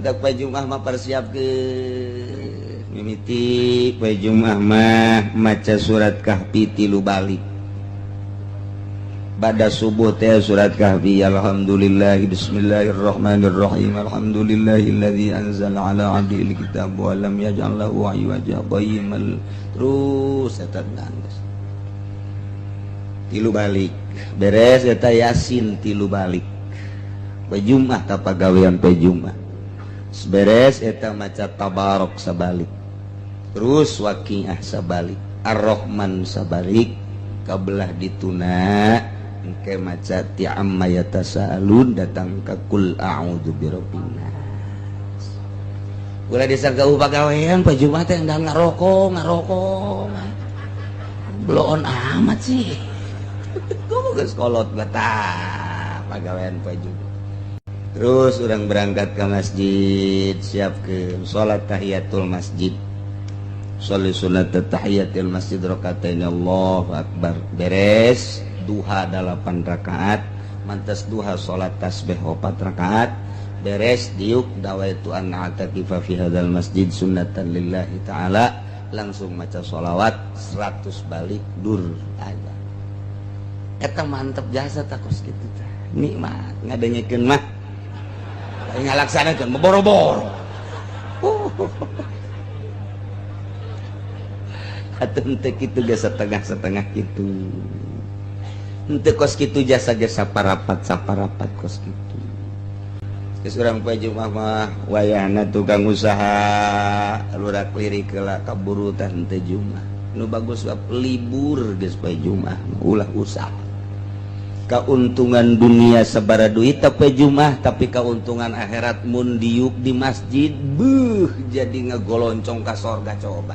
Matak poe Jumat mah persiapkeun mimiti poe Jumat mah maca surat Kahfi tilu balik. Pada subuh teh surat Kahfi, alhamdulillah, bismillahirrahmanirrahim, alhamdulillahilladzi anzala ala abdihil kitab wa lam yaj'al lahu 'iwaja qayyimal, terus eta geus tilu balik beres. Eta Yasin tilu balik poe Jumat, tah pagawean poe Jumat. Beres eta maca Tabarok sabalik, terus Waqiah sabalik, Ar-Rahman sabalik, kabelah dituna engke maca ti Amma Yatasaalun datang ka Qul A'udzu Birabbin Nas. Ulah disangka pagawean poe Jumat teh enggak ngarokok ngarokok, bloon amat sih. Geus kolot betah pagawean poe Jumat. Terus orang berangkat ke masjid, siap ke salat tahiyatul masjid. Sholli sunat tahiyatul masjid rakatain, Allahu akbar. Beres duha 8 rakaat, mantas duha salat tasbih 4 rakaat. Beres diuk, nawaitu an a'takifa fi hadzal masjid sunnatan lillahi ta'ala, langsung maca sholawat 100 balik, dur aja. Eta mantep jasa takos gitu tah, nikmat ngadengekeun mah, ngalaksanakeun boro-boro. Atuh henteu kitu ge, setengah-setengah kitu henteu, kos kitu jasa ge saparapat saparapat kos kitu. Geus urang poe Jumat mah wayahna tukang usaha lurak lirik heula kaburu tah. Henteu Jumat nu bagus, libur geus poe Jumat, ulah usaha. Keuntungan dunia sabara duit poe Jumat, tapi keuntungan akhirat mun diuk di masjid, beuh, jadi ngegoloncong ka sorga. Coba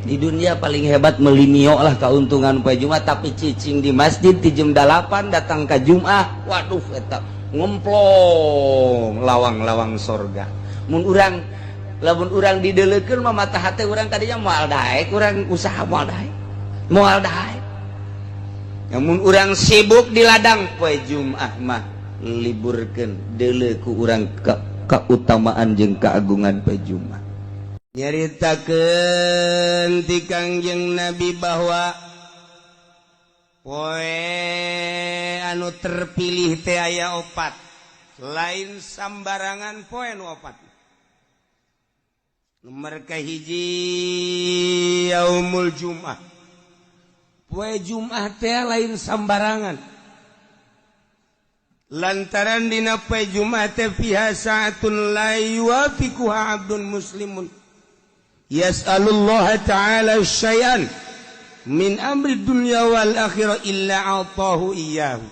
di dunia paling hebat meuli Mio lah keuntungan poe Jumat, tapi cicing di masjid di jam 8 datang ke Jumat, waduh, eta ngomplong lawang-lawang sorga. Mun urang, lamun urang didelekeun mah mata hati urang tadinya moal daek urang usaha, moal daek, moal daek. Namun urang sibuk di ladang poe Jumat mah liburkeun, deuleu ku urang ke keutamaan jeung keagungan poe Jumat. Nyaritakeun ti Kangjeng Nabi bahwa poe anu terpilih teh aya opat, lain sambarangan poe nu opat. Nomor kahiji, yaumul Jumat. Poe Jumat teh lain sambarangan, lantaran dina poe Jumat teh fiha sa'atun la yuwafiquha abdun muslimun yas'alullah ta'ala syai'an min amri dunya wal akhirah illa a'tahu iyyahu.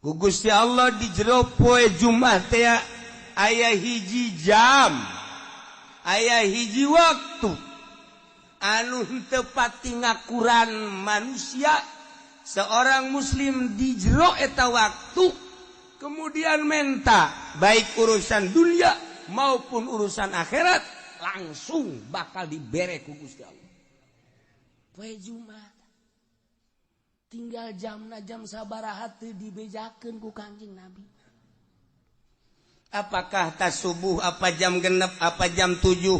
Ku Gusti Allah di jero poe Jumat teh aya hiji jam, aya hiji waktu anu henteu pati ngakuran manusia seorang muslim di jero eta waktu kemudian menta baik urusan dunia maupun urusan akhirat, langsung bakal dibere ku Gusti Allah. Poe Jumat tinggal jamna jam sabaraha teu dibejakeun ku Kangjeng Nabi. Apakah tas subuh, apa jam 6, apa jam 7,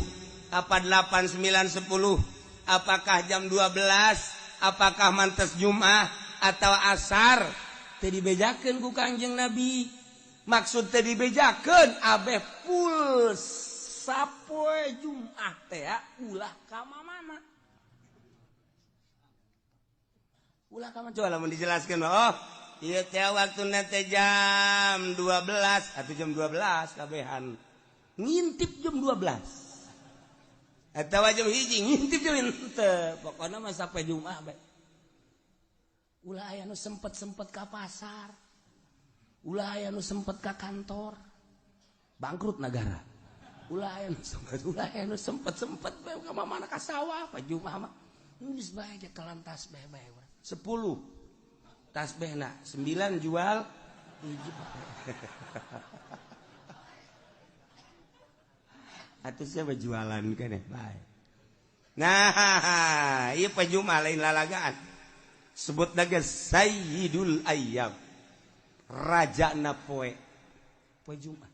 apa 8, 9, 10, apakah jam 12, apakah mantes Jumat atau asar, teu dibejakeun ku Kangjeng Nabi. Maksud teu dibejakeun, abeh full sapoe Jumat teh ulah ka mana, ulah ka mana. Coba lamun dijelaskeun, oh iya teh waktu teh jam 12 atau jam 12 kabehan ngintip jam 12 atau jam 1 ngintip jam henteu, pokoknya mah sampai Jumat bae ulah aya nu sempet-sempet ka pasar, ulah aya nu sempet ka kantor, bangkrut negara. Ulah aya nu sempet, ulah aya nu sempet-sempet bae ka mana, ka sawah. Poe Jumat mah geus bae kelan tasbih bae 10 tasbihna 9 jual hiji. Atuh siapa jualan kan bae. Nah, ieu poe Jumat lain lalagaan, sebut naga Sayyidul Ayyam, raja na poe, poe Jumat.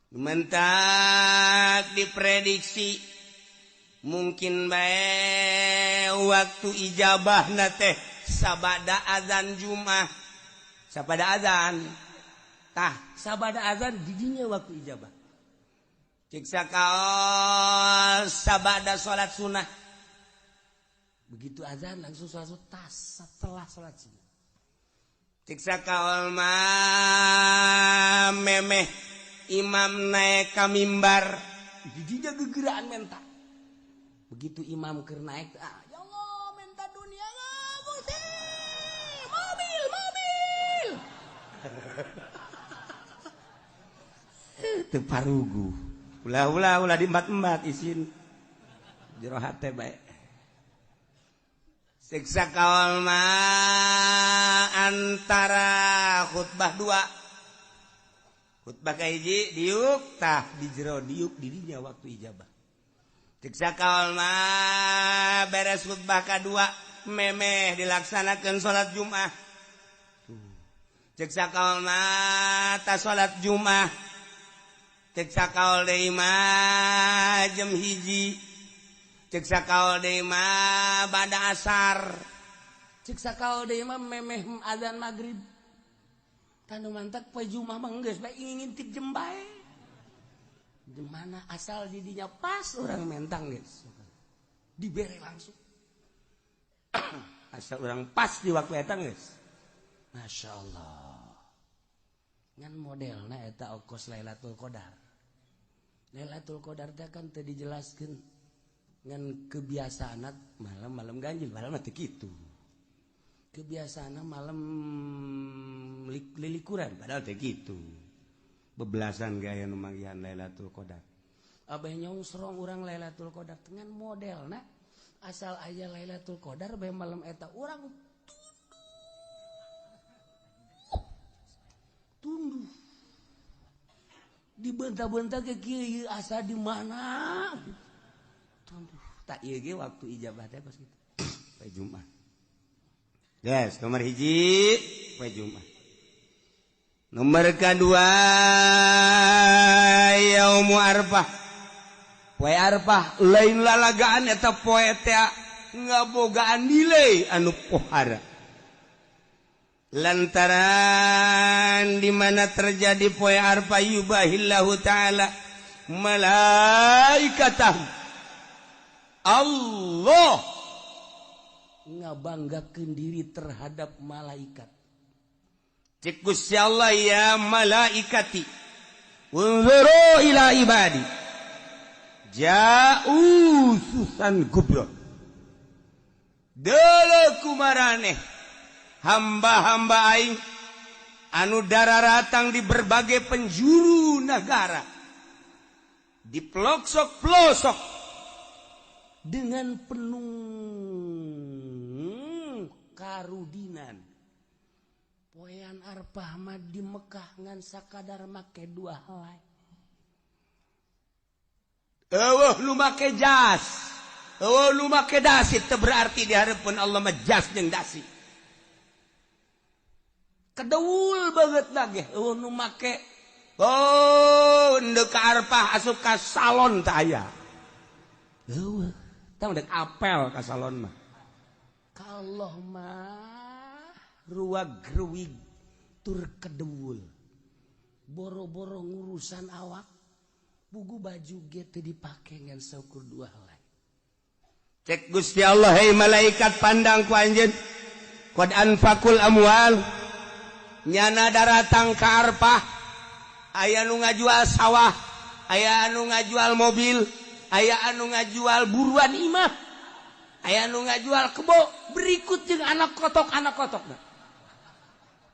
Mentak diprediksi mungkin bae waktu ijabah na teh sabada azan Jumat, sabada azan tah, sabada azan didinya waktu ijabah. Cek sakaol sabada salat sunnah, begitu azan langsung salat tas setelah salat sunnah. Cek sakaol mah memeh imam naik ka mimbar, didinya gegeraan menta. Begitu imam keur naik, ah ya Allah, menta dunia Gusti, mobil mobil teu parugu, ulah ulah ulah diembat-embat, isin jero hate bae. Siksa kaol mah antara khutbah dua, khutbah kahiji diuk tah di jero diuk didinya waktu ijabah. Siksa kaol mah beres khutbah kadua memeh dilaksanakan salat Jumat. Cek sakaol mah ta salat Jumat. Cek sakaol deui mah jam 1. Cek sakaol deui mah bada asar. Cek sakaol deui mah memeh azan maghrib. Tanu mantak poe Jumat mah geus bae ngintip jem bae. Di mana asal didinya pas orang mentang geus. Dibere langsung. Asal orang pas di waktu eta geus. Masya Allah. Ngan modelna eta okos Lailatul Qadar. Lailatul Qadar teh kan teu dijelaskeun ngan kebiasaan malam-malam ganjil, malam mah teu kitu. Kebiasaan malam lilikuran, padahal teu kitu. Bebelasan gaya nu manggihan Lailatul Qadar. Abah nyongsrong urang Lailatul Qadar dengan modelna asal aya Lailatul Qadar bae malam eta urang tunduh dibenta-benta ke kieu asa di mana tunduh tak ieu ge waktu ijabah teh pas kitu poe Jumat. Yes, nomor 1 poe Jumat. Nomor kedua yaumu Arfah. Poe Arfah lain lalagaan eta poe teh ngabogaan nilai anu pohara. Lantaran di mana terjadi poe Arfah yubahillahu ta'ala malaikatah. Allah ngabanggakeun diri terhadap malaikat. Cek Gusti Allah ya malaikati unzuru ila ibadi ja'u susan gubro. Deuleu kumaraneh hamba-hamba aing anu dararatang di berbagai penjuru negara, di pelosok-pelosok dengan penuh karudinan. Poean Arfah mah di Mekah ngan sakadar make dua helai. Eueuh nu make jas, eueuh nu make dasi, teu berarti di hareupeun Allah mah jas jeung dasi. Kedeul banget lagi eueuh nu make oh ndek ka Arfah asup ka salon teh aya. Eueuh tah ndek apel ka salon mah. Ka Allah mah ruwag-ruwig tur kedeul. Boro-boro ngurusan awak, bugu baju ge teu dipake ngan saukur dua helai. Cek Gusti Allah, hei malaikat pandang ku anjeun. Qad anfaqul amwal. Nyana daratang ka Arfah, aya anu ngajual sawah, aya anu ngajual mobil, aya anu ngajual buruan imah, aya anu ngajual kebo, berikut jeung anak kotok-anak kotokna.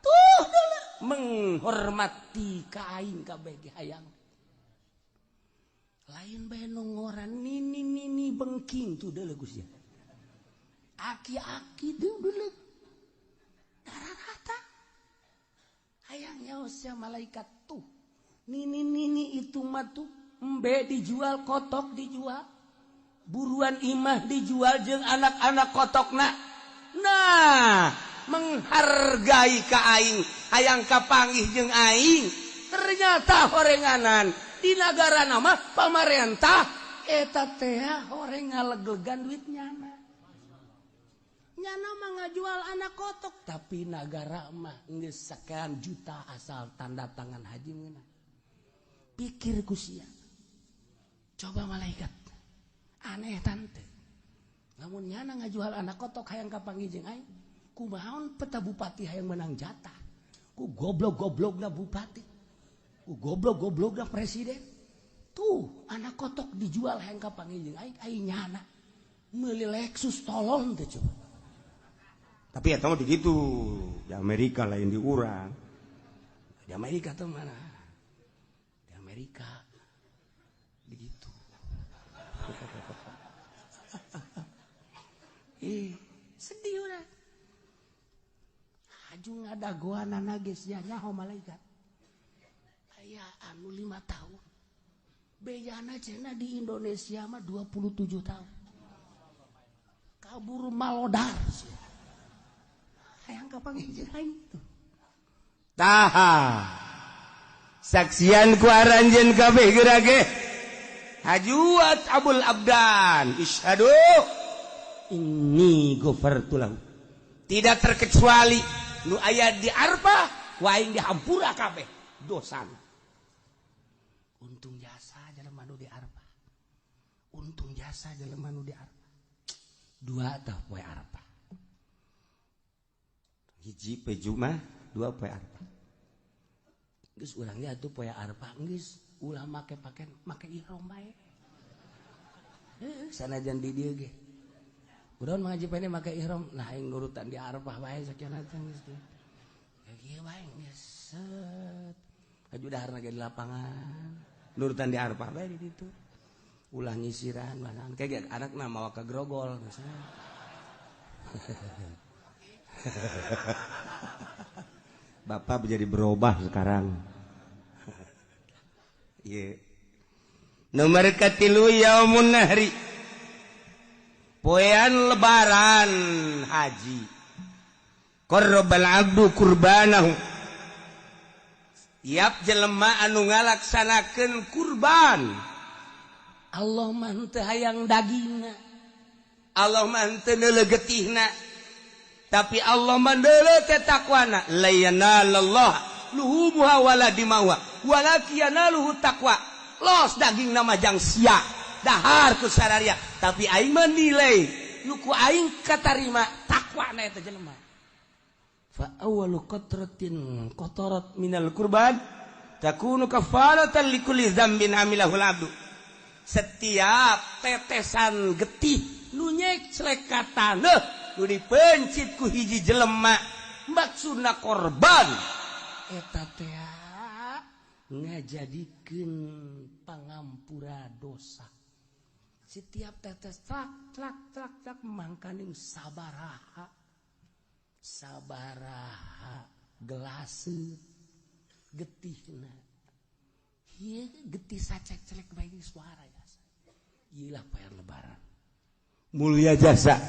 Tuh dulu menghormati ka aing kabeh ge hayang. Lain bae nu ngoran nini nini bengking tuh deuleu Gusti. Aki-aki deuleu deuleu. Dararata. Hayang nyaos malaikat tuh. Nini nini itu mah tuh embe dijual, kotok dijual, buruan imah dijual jeung anak-anak kotokna. Nah, menghargai ka aing, hayang kapanggih jeung aing. Ternyata horenganan Di nagara nama pamarentah eta teh horeng ngaleglegan duit nyana. Nyana mah ngajual anak kotok, tapi nagara mah geus sekian juta asal tanda tangan haji meunang. Pikir ku sia. Coba malaikat. Aneh tante. Lamun nyana ngajual anak kotok hayang kapanggih jeung aing, kumaha peta bupati hayang menang jatah. Ku goblok-goblokna bupati. Ku goblok-goblokna presiden. Tuh anak kotok dijual hayang kapanggih jeung aing, aing nyana meuli Lexus tolong teh coba. Tapi eta mah begitu di Amerika lain di urang. Di Amerika tuh mana? Di Amerika begitu. Sedih urang. Haju ngadagoanana geus nya nyaho malaikat. Aya anu 5 tahun. Bejana cenah di Indonesia mah 27 tahun. Kabur malodar sia. Hayang kapanggih jeung aing tuh. Taha. Saksian ku aranjeun kabeh geura ge. Hajuat Abul Abdan isyhadu inni ghafartu lahu. Tidak terkecuali nu aya di Arfah ku aing dihampura kabeh dosana. Untung jasa jelema nu di Arfah. Untung jasa jelema nu di Arfah. Dua tah poe Arfah. Hiji poe Jumat, dua poe Arfah. Geus urang ge atuh poe Arfah geus ulah make pakaian, make ihram bae. Heuh, sanajan di dieu ge. Urang ngaji pene make ihram, nah aing nurutan di Arfah bae sakieu teh geus teh. Kieu bae geus set. Aju daharna ge di lapangan. Nurutan di Arfah bae di ditu. Ulah nyisiran bahan kayak anakna mawa ka grogol misalnya. Bapak menjadi berubah sekarang. Yeah. Nomor katilu yaumun nahri. Poean lebaran haji. Qarrabal abdu kurbanahu. Tiap jelema anu ngalaksanakeun kurban. Allah mah henteu hayang dagingna. Allah mah henteu neuleuh getihna. Tapi Allah mah neuleuh teh takwana. La yanalallah luhumuha wala dimauha walakin yanaluhu taqwa. Los daging nama jang sia dahar ku sararia, tapi aing menilai nu ku aing katarima takwana eta jelema. Fa awwalu qatratin qatarat minal kurban takunu kafaratan likulli dzambin amilahul abdu. Setiap tetesan getih nu nyeclek ka taneuh nu dipencit ku hiji jelema maksudna korban eta teh ngajadikeun pangampura dosa. Setiap tetes trak trak trak trak mangkaning sabaraha sabaraha gelase getihna. Ieu getih sacek-celek bae suara jasa. Ieu lah poe lebaran. Mulia jasa.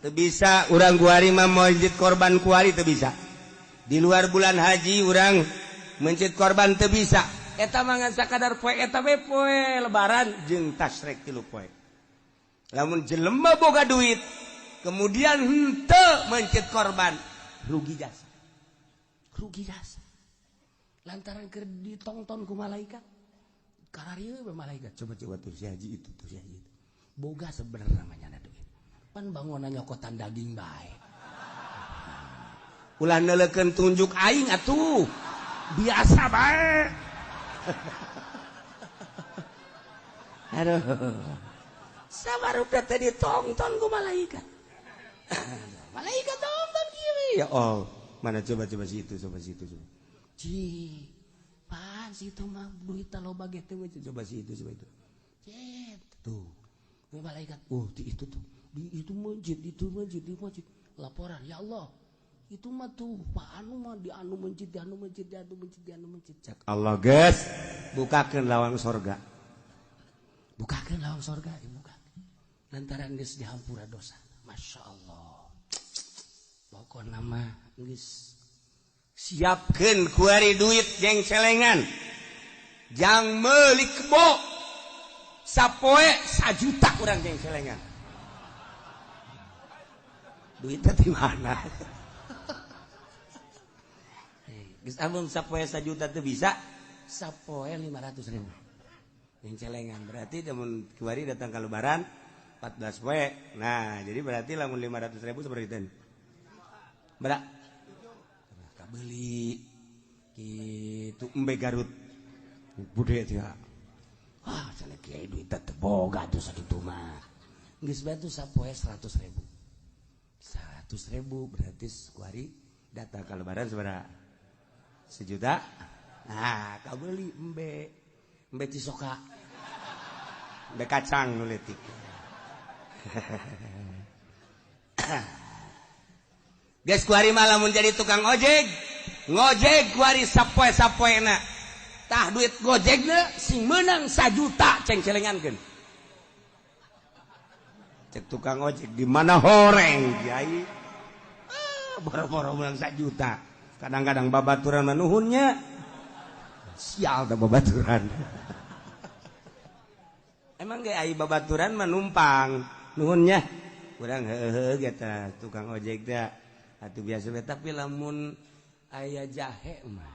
Teu bisa urang kuari mah mencit korban kuari teu bisa. Di luar bulan haji urang mencit korban teu bisa. Eta mah ngan sakadar poe eta we poe lebaran jeung tasrek 3 poe. Lamun jelema boga duit kemudian henteu mencit korban, rugi jasa. Rugi jasa. Lantaran keur ditongton ku malaikat. Kararieu we malaikat. Coba-coba tuh si haji itu, tuh si haji itu. Boga sebenarnya namanya duit. Pan bangunan nyokotan daging bae. Ulah neuleukeun tunjuk aing atuh. Biasa bae. Aduh. Sabarupa teh ditongton ku malaikat. Malaikat tonton kieu. Ya Allah, mana coba-coba situ, coba situ, coba. Ci, pan situ mah duit loba ge teh coba situ, coba itu. Cet, tuh. Malaikat, oh di itu tuh. Di itu masjid, itu masjid, di masjid. Laporan, ya Allah. Itu mah tuh Pak anu mah di anu masjid, di anu masjid, di anu masjid, di anu masjid. Cak Allah geus, bukakeun lawang sorga. Bukakeun lawang sorga, dibuka. Lantaran geus dihampura dosa. Masya Allah. Pokokna mah geus siapkeun kuari duit jeung celengan. Jang meuli kebo sapoe 1 juta kurang jeung celengan. Duitnya di mana? Geus, amun sapoe 1 juta teu bisa, sapoe 500 ribu. Yang celengan berarti lamun kiwari datang ke Lebaran 14 poe. Nah, jadi berarti lamun 500 ribu seperti itu. Berak. Beli gitu embe Garut. Bude ya. Wah, cenah kiai duit teh boga tuh sakitu mah. Geus bae tuh sapoe 100 ribu. 100 ribu berarti kuari datang ke Lebaran seberapa? 1 juta. Nah, kau beli embe. Embe cisoka. Embe kacang nu leutik. Geus kuari mah lamun jadi tukang ojek, ngojek kuari sapoe-sapoena. Tah, duit gojekna sing menang 1 juta ceng-celengankeun. Cek tukang ojek, di mana horeng kiai? Ah, boro-boro menang 1 juta. Kadang-kadang babaturan manuhunnya. Sial teh babaturan. Emang ge ai babaturan mah numpang nuhunnya. Kurang heuheuh gitu tukang ojek teh. Atuh biasa we, tapi lamun aya jahe mah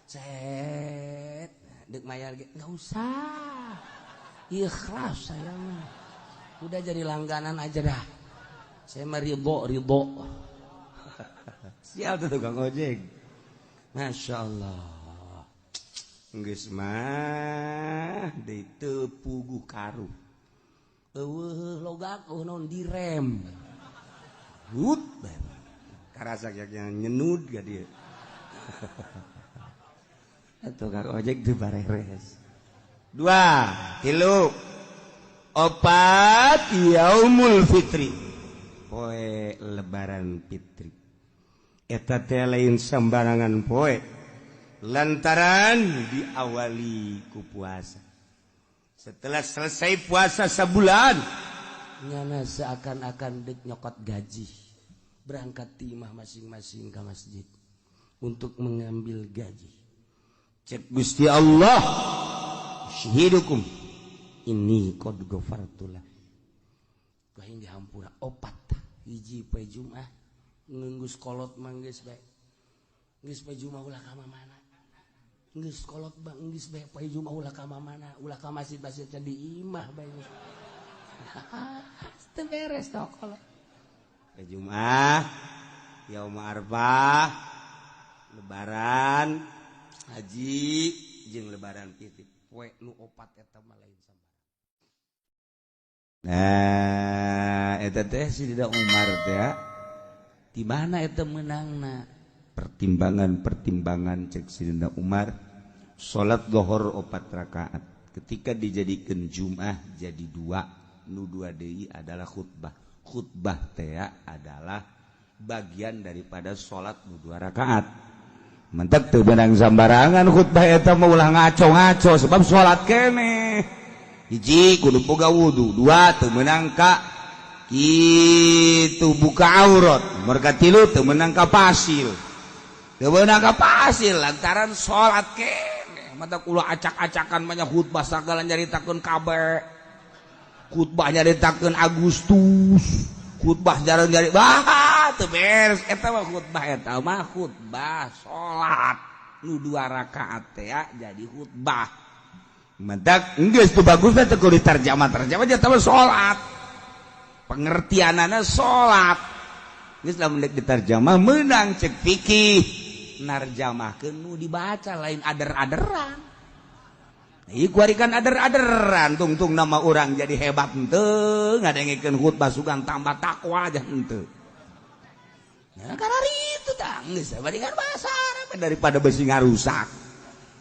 set dek mayar ge nggak usah, ikhlas saya mah, udah jadi langganan aja dah, saya mah ridho ridho. Sial tuh tukang ojek. Masya Allah. Geus mah deui teu puguh karuh. Eueuh logak, eueuh naon, direm. Hut karasa yang nyenud gak dia. Tukang ojek tuh bareres. Dua, tilu, opat, yaumul fitri, poe Lebaran fitri. Eta teh lain sembarangan poe, lantaran diawali ku puasa. Setelah selesai puasa sebulan, nyana seakan-akan dek nyokot gaji, berangkat timah masing-masing ke masjid untuk mengambil gaji. Cek Gusti Allah, "Syahidukum ini qad ghafartulah." Ku dihampura opat. Hiji, poe Jumat. Geus kolot mah geus bae, geus poe Jumat ulah ka mana, geus kolot bang, geus bae poe Jumat ulah ka mana, ulah ka masjid-masjid, di imah bae. Teu beres toh kolot. Poe Jumat, Yaum Arfah, Lebaran haji jeung Lebaran fitri, poe nu opat eta mah lain sambarang. Nah, eta teh Sidina Umar teh. Di mana eta menangna? Pertimbangan-pertimbangan cek Sidina Umar, salat lohor opat rakaat, ketika dijadikan Jum'ah jadi dua, nu dua deui adalah khutbah. Khutbah teh adalah bagian daripada salat nu dua rakaat. Mentek teu beunang sambarangan khutbah eta mah, ulah ngaco-ngaco, sebab salat keneh. Hiji, kudu boga wudu. Dua, teu meunang ka kitu buka aurat. Mereka tilu, teu meunang ka pasil, teu meunang ka pasil lantaran salat keneh. Mata kula acak-acakan banyak khutbah, sagala nyaritakeun kabeh, khutbah nyaritakeun Agustus, khutbah jarang nyari bah teu beres. Eta mah khutbah, eta mah khutbah salat nu dua rakaat teh jadi khutbah. Mentak geus teu bagus teh kudu diterjemah terjemah, eta mah salat, pengertianana salat. Geus lamun dek diterjemah meunang cek fikih, narjamahkeun nu dibaca, lain ader-aderan. Ieu kuari kan ader-aderan, tungtung nama orang jadi hebat henteu, ngadengekeun khutbah sugan tambah takwa aja henteu. Nah, karena itu tah geus bandingan bahasa Arab. Daripada besi ngarusak,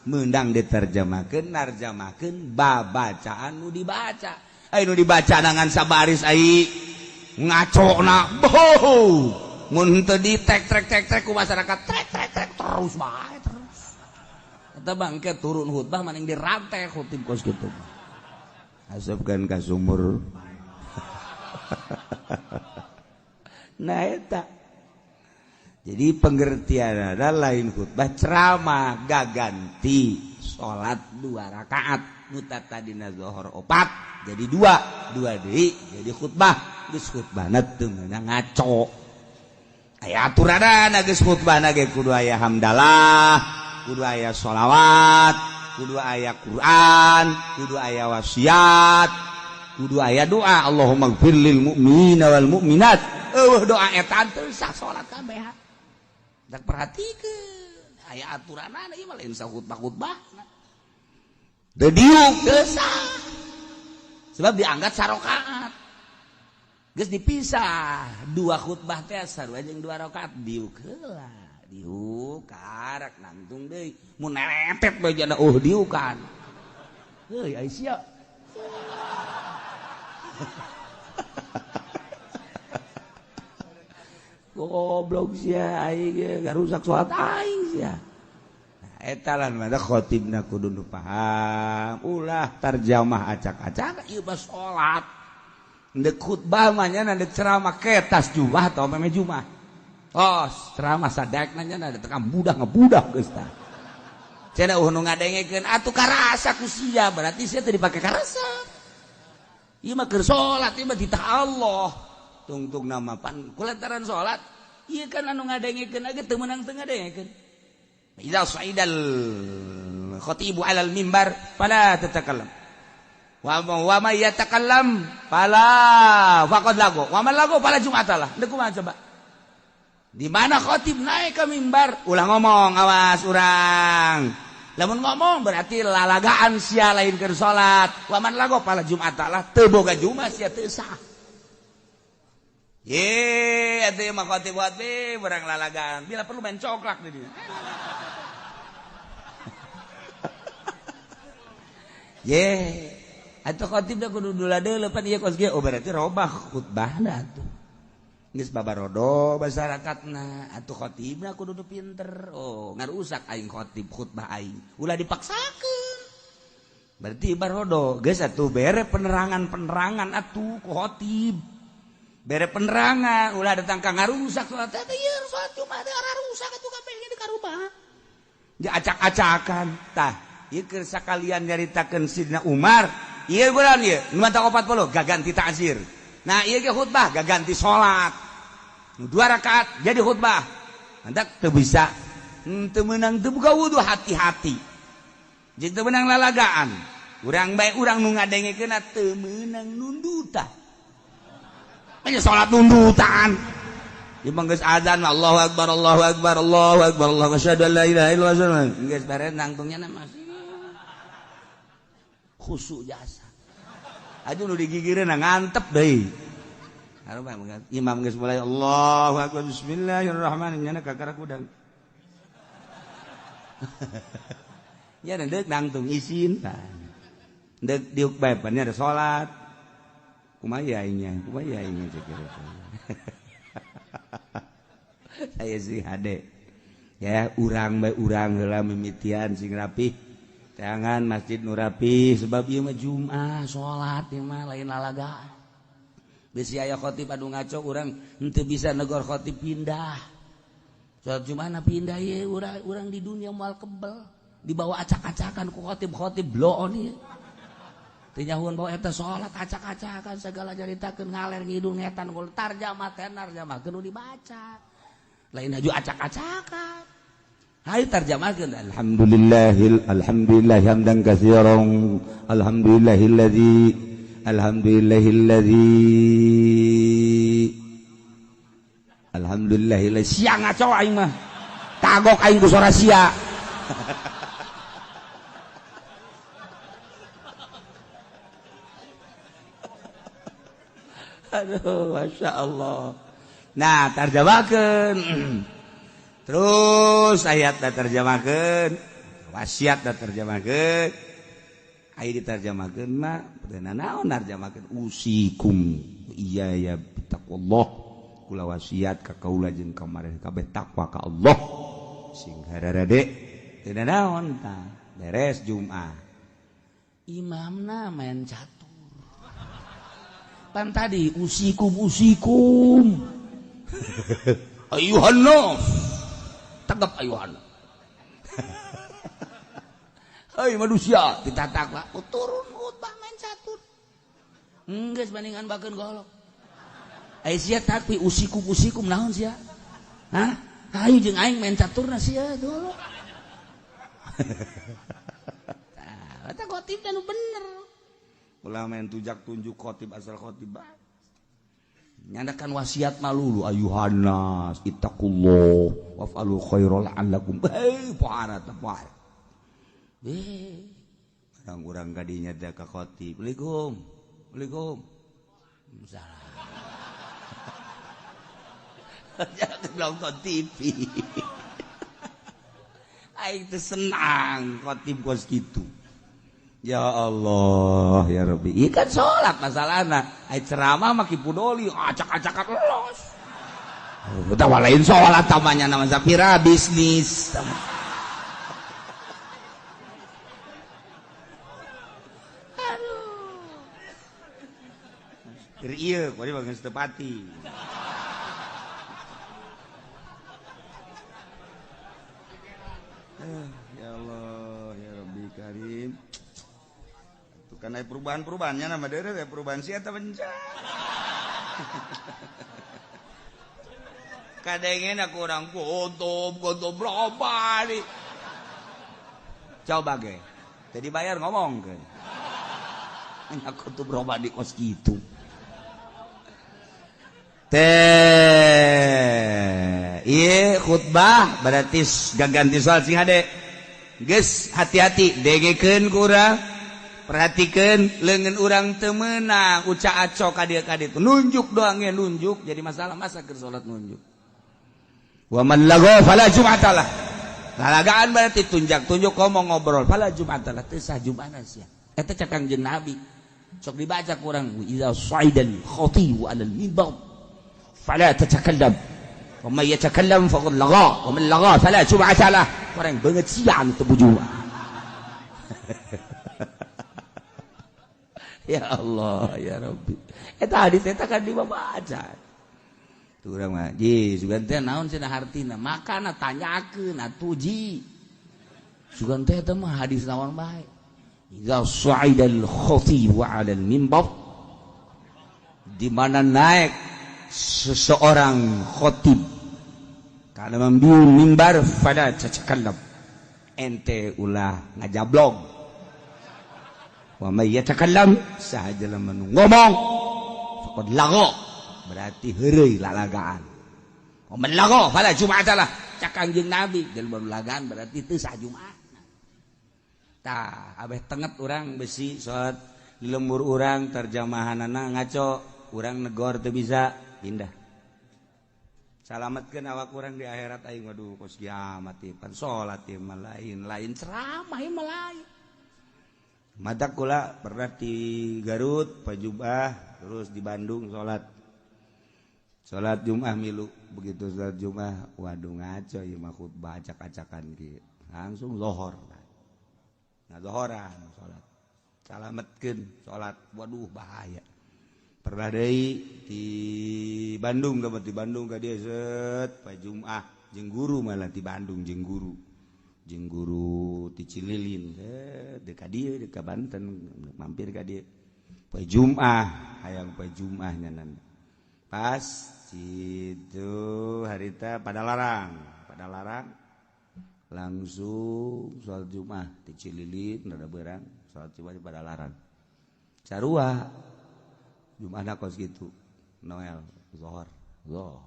meunang diterjemahkeun, narjamahkeun babacaan nu dibaca. Ai nu dibaca dengan sabaris ai ngacona boh, mun teu di tek trek tek trek ku masyarakat, trek trek trek terus bae terus. Eta bangke turun khutbah maning dirantai khutib kos kitu. Asupkeun ka sumur. Nah, eta jadi pengertian ada lain khutbah ceramah gaganti. salat 2 rakaat nu tadina zuhur 4 jadi 2 2 deui jadi khutbah. Geus khutbahna teu meunang ngaco, aya aturanana. Geus khutbahna ge kudu aya hamdalah, kudu aya sholawat, kudu aya Quran, kudu aya wasiat, kudu aya doa Allahumma gfir lil mu'minina wal mu'minat. Eueuh doa eta teu sah salat kabeh. Dak perhatikeun aya aturanana, ieu mah lain sahutbah-khutbah. Teu diuk teu sah. Sebab dianggap sarokaat. Geus dipisah dua khutbah teh sarua jeung 2 rakaat, diuk heula. Diuk karak nangtung deui. Mun neretet bae jana diukan. Heuy ai sia. Goblok sia aing ge ngarusak salat aing sia. Nah, eta lah nu khotibna kudu nu paham, ulah tarjamah acak-acak ieu mah salat. Ndek khutbah mah nya ndek ceramah ketas jumah atau meme jumah. Oh, ceramah sadekna nya tekan budak ngebudak geus tah. Cenah eueuh nu ngadengekeun atuh karasa ku sia, berarti sia teu dipake karasa. Ieu mah keur salat, ieu mah titah Allah. Tungtung nama pan kulantaran salat, ieu kan anu ngadengekeun ge teu meunang teu ngadengekeun. Idza sa'idal khatibu 'alal mimbar fala tatakallam. Wa ma yatakallam fala faqad lagu. Wa man lagu fala jum'atalah. Deuk kumaha coba? Di mana khatib naik ke mimbar, ulah ngomong, awas urang. Lamun ngomong berarti lalagaan sia lain keur salat. Wa man lagu fala jum'atalah, teu boga jumat sia teu sah. Ye, atuh mah khatib khotib urang lalagaan. Bila perlu main coklak di dieu. Ye, atuh khatib da kudu dula deuleu pan ieu kos ge, oh berarti robah khutbahna atuh. Geus babarodo masyarakatna, atuh khotibna kudu nu pinter. Oh, ngarusak aing khotib khutbah aing. Ulah dipaksakeun. Berarti barodo geus atuh bere penerangan-penerangan atuh ku khotib. Bere penerangan, ulah datang ka ngarusak salat teh ieu salat Jumat teh rusak atuh kabeh di karubah. Di acak-acakan tah. Ieu keur sakalian nyaritakeun Sidna Umar, ieu bulan ieu nu mata 40 gaganti ta'zir. Nah ieu ge khutbah gaganti salat. 2 rakaat jadi khutbah. Mantak teu bisa teu meunang teu buka wudu hati-hati. Jeung teu meunang lalagaan. Urang bae urang nu ngadengekeunna teu meunang nundutan. Nya salat nundutan. Ieu mah geus azan Allahu akbar Allahu akbar Allahu akbar Allahu asyhadu an la ilaha illallah. Geus beres nangtungnya mah khusyuk jasa. Aduh nu digigireun ngantep deui. Imam geus mulai Allahu akbar bismillahirrahmanirrahim nya kakara kudang. Nya deuk nangtung isin tah. Deuk diuk bae pan nya ada salat. Kumaha aingnya? Kumaha aingnya cek. Saya sih hade. Ya urang bae urang heula mimitian sing rapih. Tangan masjid nu rapi sebab ieu mah Jumat salat ieu mah lain lalagaan. Bisi aya khotib anu ngaco urang henteu bisa negor khotib pindah. Salat Jumat pindah ieu urang di dunia moal kebel dibawa acak-acakan ku khotib-khotib bloon ieu. Teu nyahuan bawa eta salat acak-acakan segala nyaritakeun ngaler ngidul ngetan gol tarjamah teh tarjamahkeun nu dibaca. Lain haju acak-acakan. Hayu tarjamahkeun alhamdulillahil alhamdulillah hamdan katsiran alhamdulillahilladzi alhamdulillahilladzi alhamdulillahilladzi sia ngaco aing mah tagok aing ku sora sia. Aduh Masya Allah. Nah tarjamahkeun terus ayat da terjemahkeun wasiat da terjemahkeun aya diterjemahkeun mah teu naon narjemahkeun usikum iya ya taqwallah kula wasiat ka kaula jeung ka mareh kabeh takwa ka Allah sing hararade teu naon tah beres Jumat imamna main catur pan tadi usikum usikum ayuhan nas tegap ayuhan. Hei manusia ditatak lah turun khutbah main catur. Geus bandingan bakeun golok. Ai sia tapi usikum naon sia? Hah? Hayu jeung aing main caturna sia golok. Tah, eta khotib teh nu bener. Ulah main tujak tunjuk khotib asal khotib bae. Nyandakan wasiat malulu ayuhannas ittaqullah waf'alu khairal la'allakum. Hei pohara teh pohara. Orang urang kadinya teh ka khotib. Assalamualaikum. Assalamualaikum. Salah. Jangan nonton TV. Aing teh senang khotib kos kitu. Ya Allah ya Rabbi. Ieu kan salat masalahna. Ai ceramah mah ki pudoli acak-acakan los. Utawa lain salat tamanya nama sapira bisnis. Aduh. Keur ieu kuari mah geus teu pati. Ya Allah ya Rabbi Karim. Itu kan aya perubahan-perubahannya nama deure aya perubahan sia eta benca. Kadengena kurang gotob berapa nih. Coba ge. Teu dibayar ngomongkeun. Nya kutu berubah di kos kitu. Teh ieu khutbah berarti gaganti soal sing hade. Geus hati-hati dengekeun ku urang. Perhatikeun leungeun urang teu meunang uca aco ka dieu ka ditu. Nunjuk doang ge nunjuk jadi masalah masa keur salat nunjuk. Wa man lagha fala jum'atalah. Lalagaan berarti tunjak-tunjuk ngomong ngobrol fala jum'atalah teu sah jum'ahna sia. Eta cek Kangjeng Nabi. Sok dibaca ku urang idza sa'idal khatibu 'alal mimbar fala tatakallam. Wa man yatakallam faqad lagha wa man lagha fala jum'atalah. Orang banget sia anu teu bujuma. Ya Allah ya Rabbi. Eta hadis eta kan dibaca. Tuh urang mah ji sugan teh naon cenah hartina? Makana tanyakeun atuh ji. Sugan teh eta mah hadis naon bae. Idza sa'idal khatibu 'alal mimbar, di mana naik seseorang khatib kana mambiu mimbar fala tatakallam, ente ulah ngajablog. Wa may yatakallam saha jelema nu ngomong faqad lagha, berarti heureuy lalagaan. Wa man lagha fala jum'atalah, cak Kangjeng Nabi jelema nu lagaan berarti teu sah Jumat. Tah abeh tenget urang besi salat di lembur urang terjemahanana ngaco, urang negor teu bisa pindah. Salametkeun awak urang di akhirat aing waduh kos kiamat ieu pan salat ieu mah lain, lain ceramah ieu mah lain. Matak kula pernah di Garut pajubah terus di Bandung salat. Salat Jumat milu, begitu salat Jumat waduh ngaco ieu mah khutbah acak-acakan kieu. Langsung lohor. Nah zohoran salat. Salametkeun salat waduh bahaya. Pernah deui di Bandung ke di Bandung ka dieu set pa Jumat jeung guru malah di Bandung jeung guru. Jeung guru ti Cililin deuk ka dieu deuk ka Banten mampir ka dieu. Pa Jumat hayang pa Jumat nyanan. Pas situ harita pada larang langsung sholat Jumat di Cililin rada berang sholat Jumat di Padalarang sarua Jumatna kos gitu Noel zohor zohor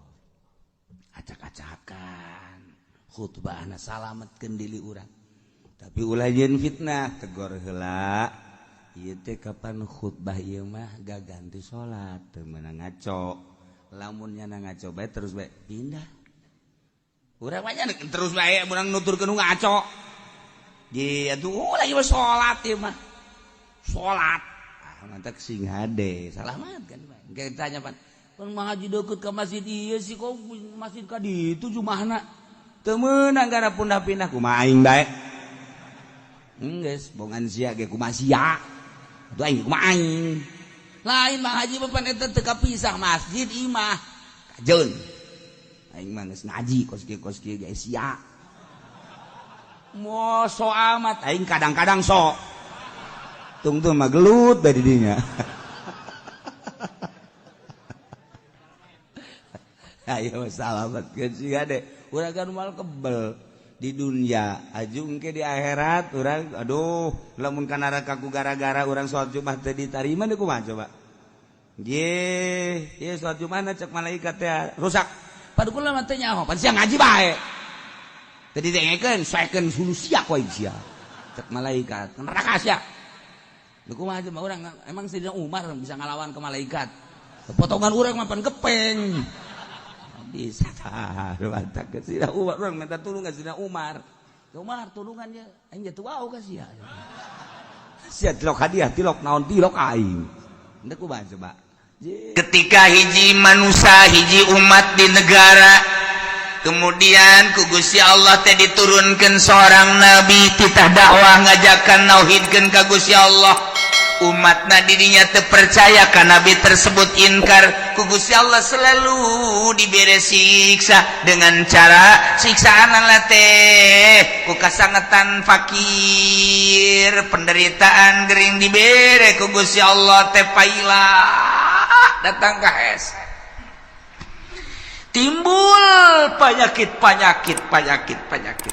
acak-acakan khutbahna salametkeun diri urang tapi ulah jeung fitnah tegor heula ieu teh kapan khutbah ieu mah gaganti salat teu meunang ngaco lamun nyana ngaco bae terus bae pindah. Urang mah terus bae urang nuturkeun nu ngaco. Di atuh lagi mah salat ieu mah. Salat. Ah mantak sing hade, salamat kan bae. Engke ditanya pan, "Pan ngaji deukeut ka masjid ieu sih kok masjid ka ditu jumahna?" Teu meunang gara pindah-pindah kumaha aing bae. Geus bongan sia ge kumaha sia. Atuh aing kumaha aing. Lain mah haji pan eta teu kapisah masjid imah. Kajeun. Aing mah geus ngaji kos kieu geus sia. Mo so amat aing kadang-kadang sok. Tungtung mah gelut dari dinya. Ayo salamat sia deh. Urang kan moal kebel di dunia ajung ke di akhirat urang aduh lamun ka neraka ku gara-gara urang salat Jumat teu ditarima deui kumaha coba. Ye, ye salat Jumat cek malaikat teh rusak. Padu kula mah teh nyaho, pan sia ngaji bae. Teu didengekeun, soekeun sulu sia ku aing sia. Cek malaikat, neraka sia. Leuh kumaha coba urang emang Sayyidina Umar bisa ngalawan ke malaikat. Potongan urang mah pan gepeng. Bisa tah, ke Sayyidina Umar urang minta tulung ka Sayyidina Umar. Umar tulungan nya aing jatuh wau ka sia. Sia tilok hadiah, tilok naon tilok aing. Henteu kumaha coba. Ketika hiji manusia hiji umat di negara kemudian ku Gusti Allah teh diturunkan seorang nabi titah dakwah ngajakan nauhidkeun ka Gusti Allah, umatna dirinya terpercaya ka nabi tersebut, inkar ku Gusti Allah selalu dibere siksa dengan cara siksaan teh ku kasangetan fakir, penderitaan, gering dibere ku Gusti Allah teh paila datang ke hese, timbul penyakit penyakit penyakit penyakit.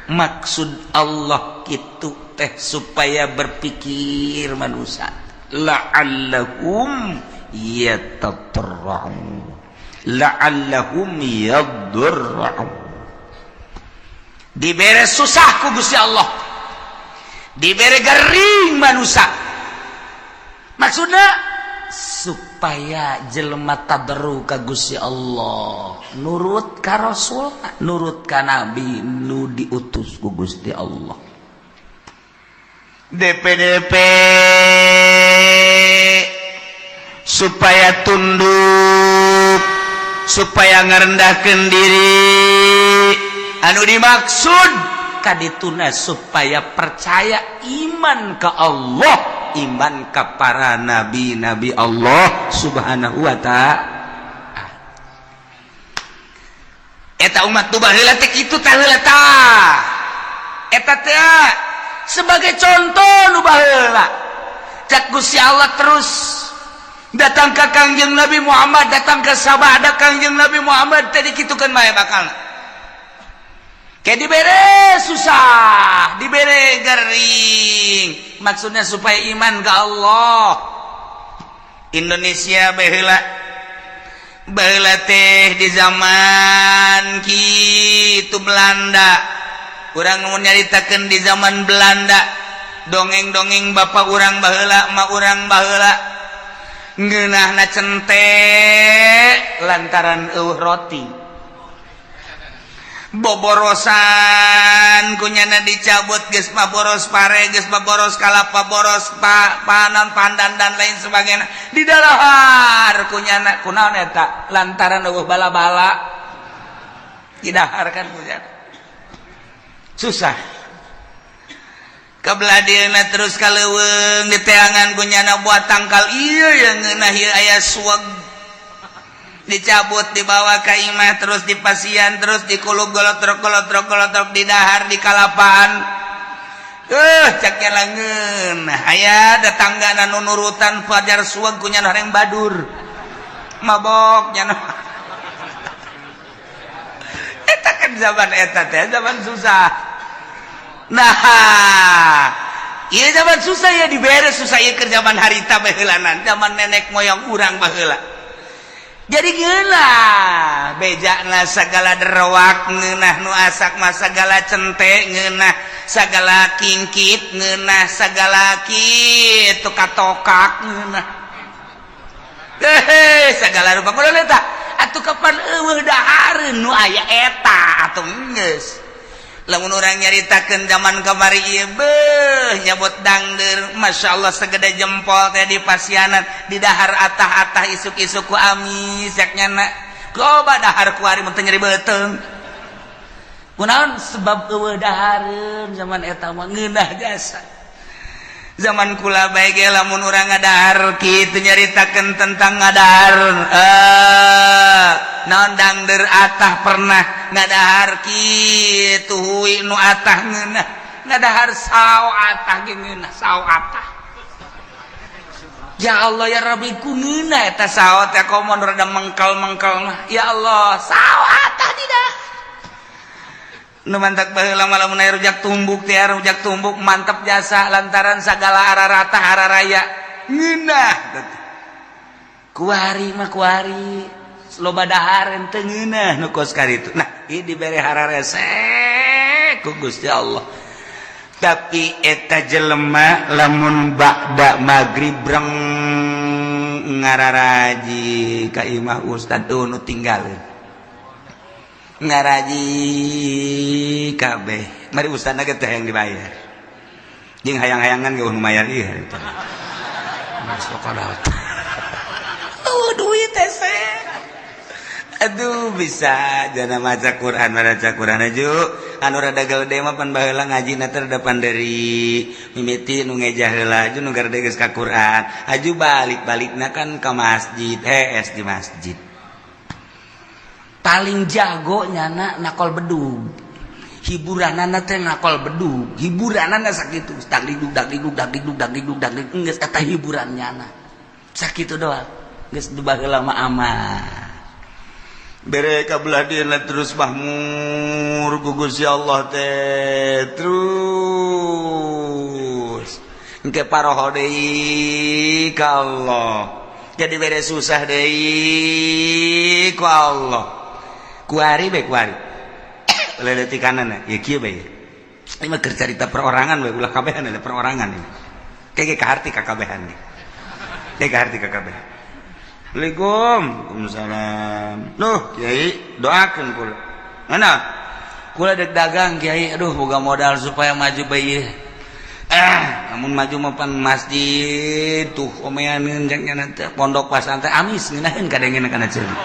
Maksud Allah gitu teh supaya berpikir manusia, la'allahum yatadarra'un la'allahum yadurra'un. Dibere susah ku Gusti Allah, dibere gering manusia, maksudnya supaya jelema tadarru ka Gusti Allah, nurut ka Rasul, nurut ka nabi nu diutus ku Gusti Allah. DPDP supaya tunduk, supaya ngerendahkan diri, anu dimaksud kadituna supaya percaya iman ke Allah, iman ke para nabi-nabi Allah Subhanahu wa ta'ala. Eta umat tu baheula teh kitu tah heula tah. Eta teh sebagai contoh nu baheula. Cak Gusti Allah terus datang ke Kangjeng Nabi Muhammad, datang ke sabada Kangjeng Nabi Muhammad tadi kitukeun bae bakal. Kayak dibere susah, dibere gering. Maksudnya supaya iman ke Allah. Indonesia baheula baheula teh di zaman kitu Belanda. Urang mau nyaritakeun di zaman Belanda, dongeng-dongeng bapak urang baheula, emak urang baheula ngeunahna cente lantaran eueuh roti, boborosan kunyana dicabut, geus mah boros pare, geus mah boros kalapa, boros panon pandan dan lain sebagainya di dalahar kunyana. Kunaon eta? Lantaran eueuh bala-bala didahar kan kunyana susah. Kebelah dieuna terus ka leuweung diteangan kunyana buat tangkal ieu yang ngeunah ieu aya suweg, dicabut, dibawa ke imah, terus dipasian, terus dikulub, golotrok golotrok golotrok, didahar di kalapaan. Cak langeun aya datangga nu nurutan fajar suweg kunyana horeng badur mabok nyana. Eta kan zaman eta teh zaman susah. Nah, iya zaman susah ya dibere susah ieu keur zaman harita baheulanan, zaman nenek moyang urang baheula. Jadi ngeunah bejana segala derwak ngeunah, nu asak mah segala cente ngeunah, segala kingkit ngeunah, segala kitu katokak ngeunah, hehe, segala rupa kudu eta atuh. Kapan eueuh dahareun nu aya eta atuh geus. Lamun urang nyaritakeun zaman kamari ieu beuh nyabot dangdeur, Masya Allah, segede jempol teh di pasianan di dahar atah-atah isuk-isuk ku amis yak nyana loba dahar kuari mun teu nyeri beuteung. Kunaon? Sebab eueuh dahareun zaman eta mah ngeunah jasa. Zaman kula bae ge lamun urang ngadahar kitu nyaritakeun tentang ngadahar, naon, dangder atah, pernah ngadahar kitu, hui nu atah ngeunah, ngadahar sao atah ge ngeunah, sao atah. Ya Allah ya Rabbi, ku ngeunah eta sao teh, komo rada mengkal-mengkal mah. Ya Allah, sao atah tidak. Nu mantak baheula mah lamun aya rujak tumbuk teh, rujak tumbuk mantap jasa, lantaran sagala ararata araraya ngeunah. Kuari mah kuari loba dahar teu ngeunah nu kos karitu. Nah, ieu dibere hararese ku Gusti Allah. Tapi eta jelema lamun ba'da magrib breng ngararaji ka imah ustad nu tinggalin ngaraji kabeh, mari ustadna ge teh yang dibayar jeung hayang-hayangan ge nu mayar ieu harita. Oh, duit teh. Aduh, bisa jana maca Quran, maca Quran aju anu rada gede mah pan baheula ngaji na teh rada panderi, mimiti nu ngejah heula aju nu garede geus ka Quran aju, balik-balikna kan ka masjid, hees di masjid. Paling jago nyana nakol bedug, hiburanana teh nakol bedug, hiburanana sakitu, dagdikduk dagdikduk dagdikduk dagdikduk dagdikduk, geus eta hiburan nyana sakitu doang, geus baheula mah aman. Bere kabelah dieuna terus mahmur ku Gusti Allah teh, terus engke paroho deui ka Allah, jadi bere susah deui ku Allah. Kuari bae, kuari leleti kanan ya kieu bae. Ini mah keur carita perorangan bae, ulah kabehan, ada perorangan ini kayak kaharti kakabehan nih, kayak kaharti kakabehan. Assalamualaikum. Waalaikumsalam. Duh, Kiai, doakeun kula. Mana? Kula dek dagang, Kiai. Aduh, boga modal supaya maju bae. Namun maju mah pan masjid tuh omeaneun jang nya teh pondok pasantren amis ngeunaheun kadengeun kana ceuli.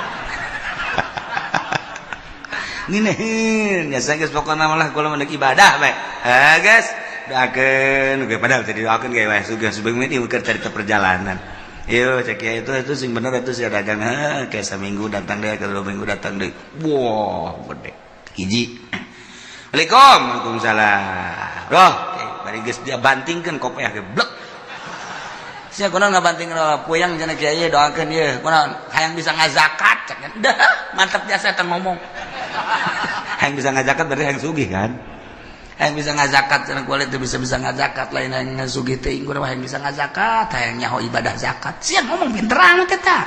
Ngeunaheun ya geus, pokona malah kula mah ibadah bae. Ah, guys, doakeun ge, padahal teh didoakeun ge wae sugih sebeuh ieu keur carita perjalanan. Yo cek ya, itu sing bener itu sih dagang, kayak seminggu datang deh, ke 2 minggu datang deh, wah gede hiji. Assalamualaikum. Waalaikumsalam. Roh bari geus dia bantingkeun kopiah ge blek sia, kunaon ngabantingkeun puyang cenah, kiai doakeun ieu, kunaon, hayang bisa ngazakat cek. Dah mantap jasa eta ngomong Hayang bisa ngazakat berarti hayang sugih kan. Hayang bisa ngazakat cenah, kulit teu bisa bisa ngazakat, lain hayang ngasugih teuing, kudu hayang bisa ngazakat, hayang nyaho ibadah zakat. Sia ngomong pinter amat eta.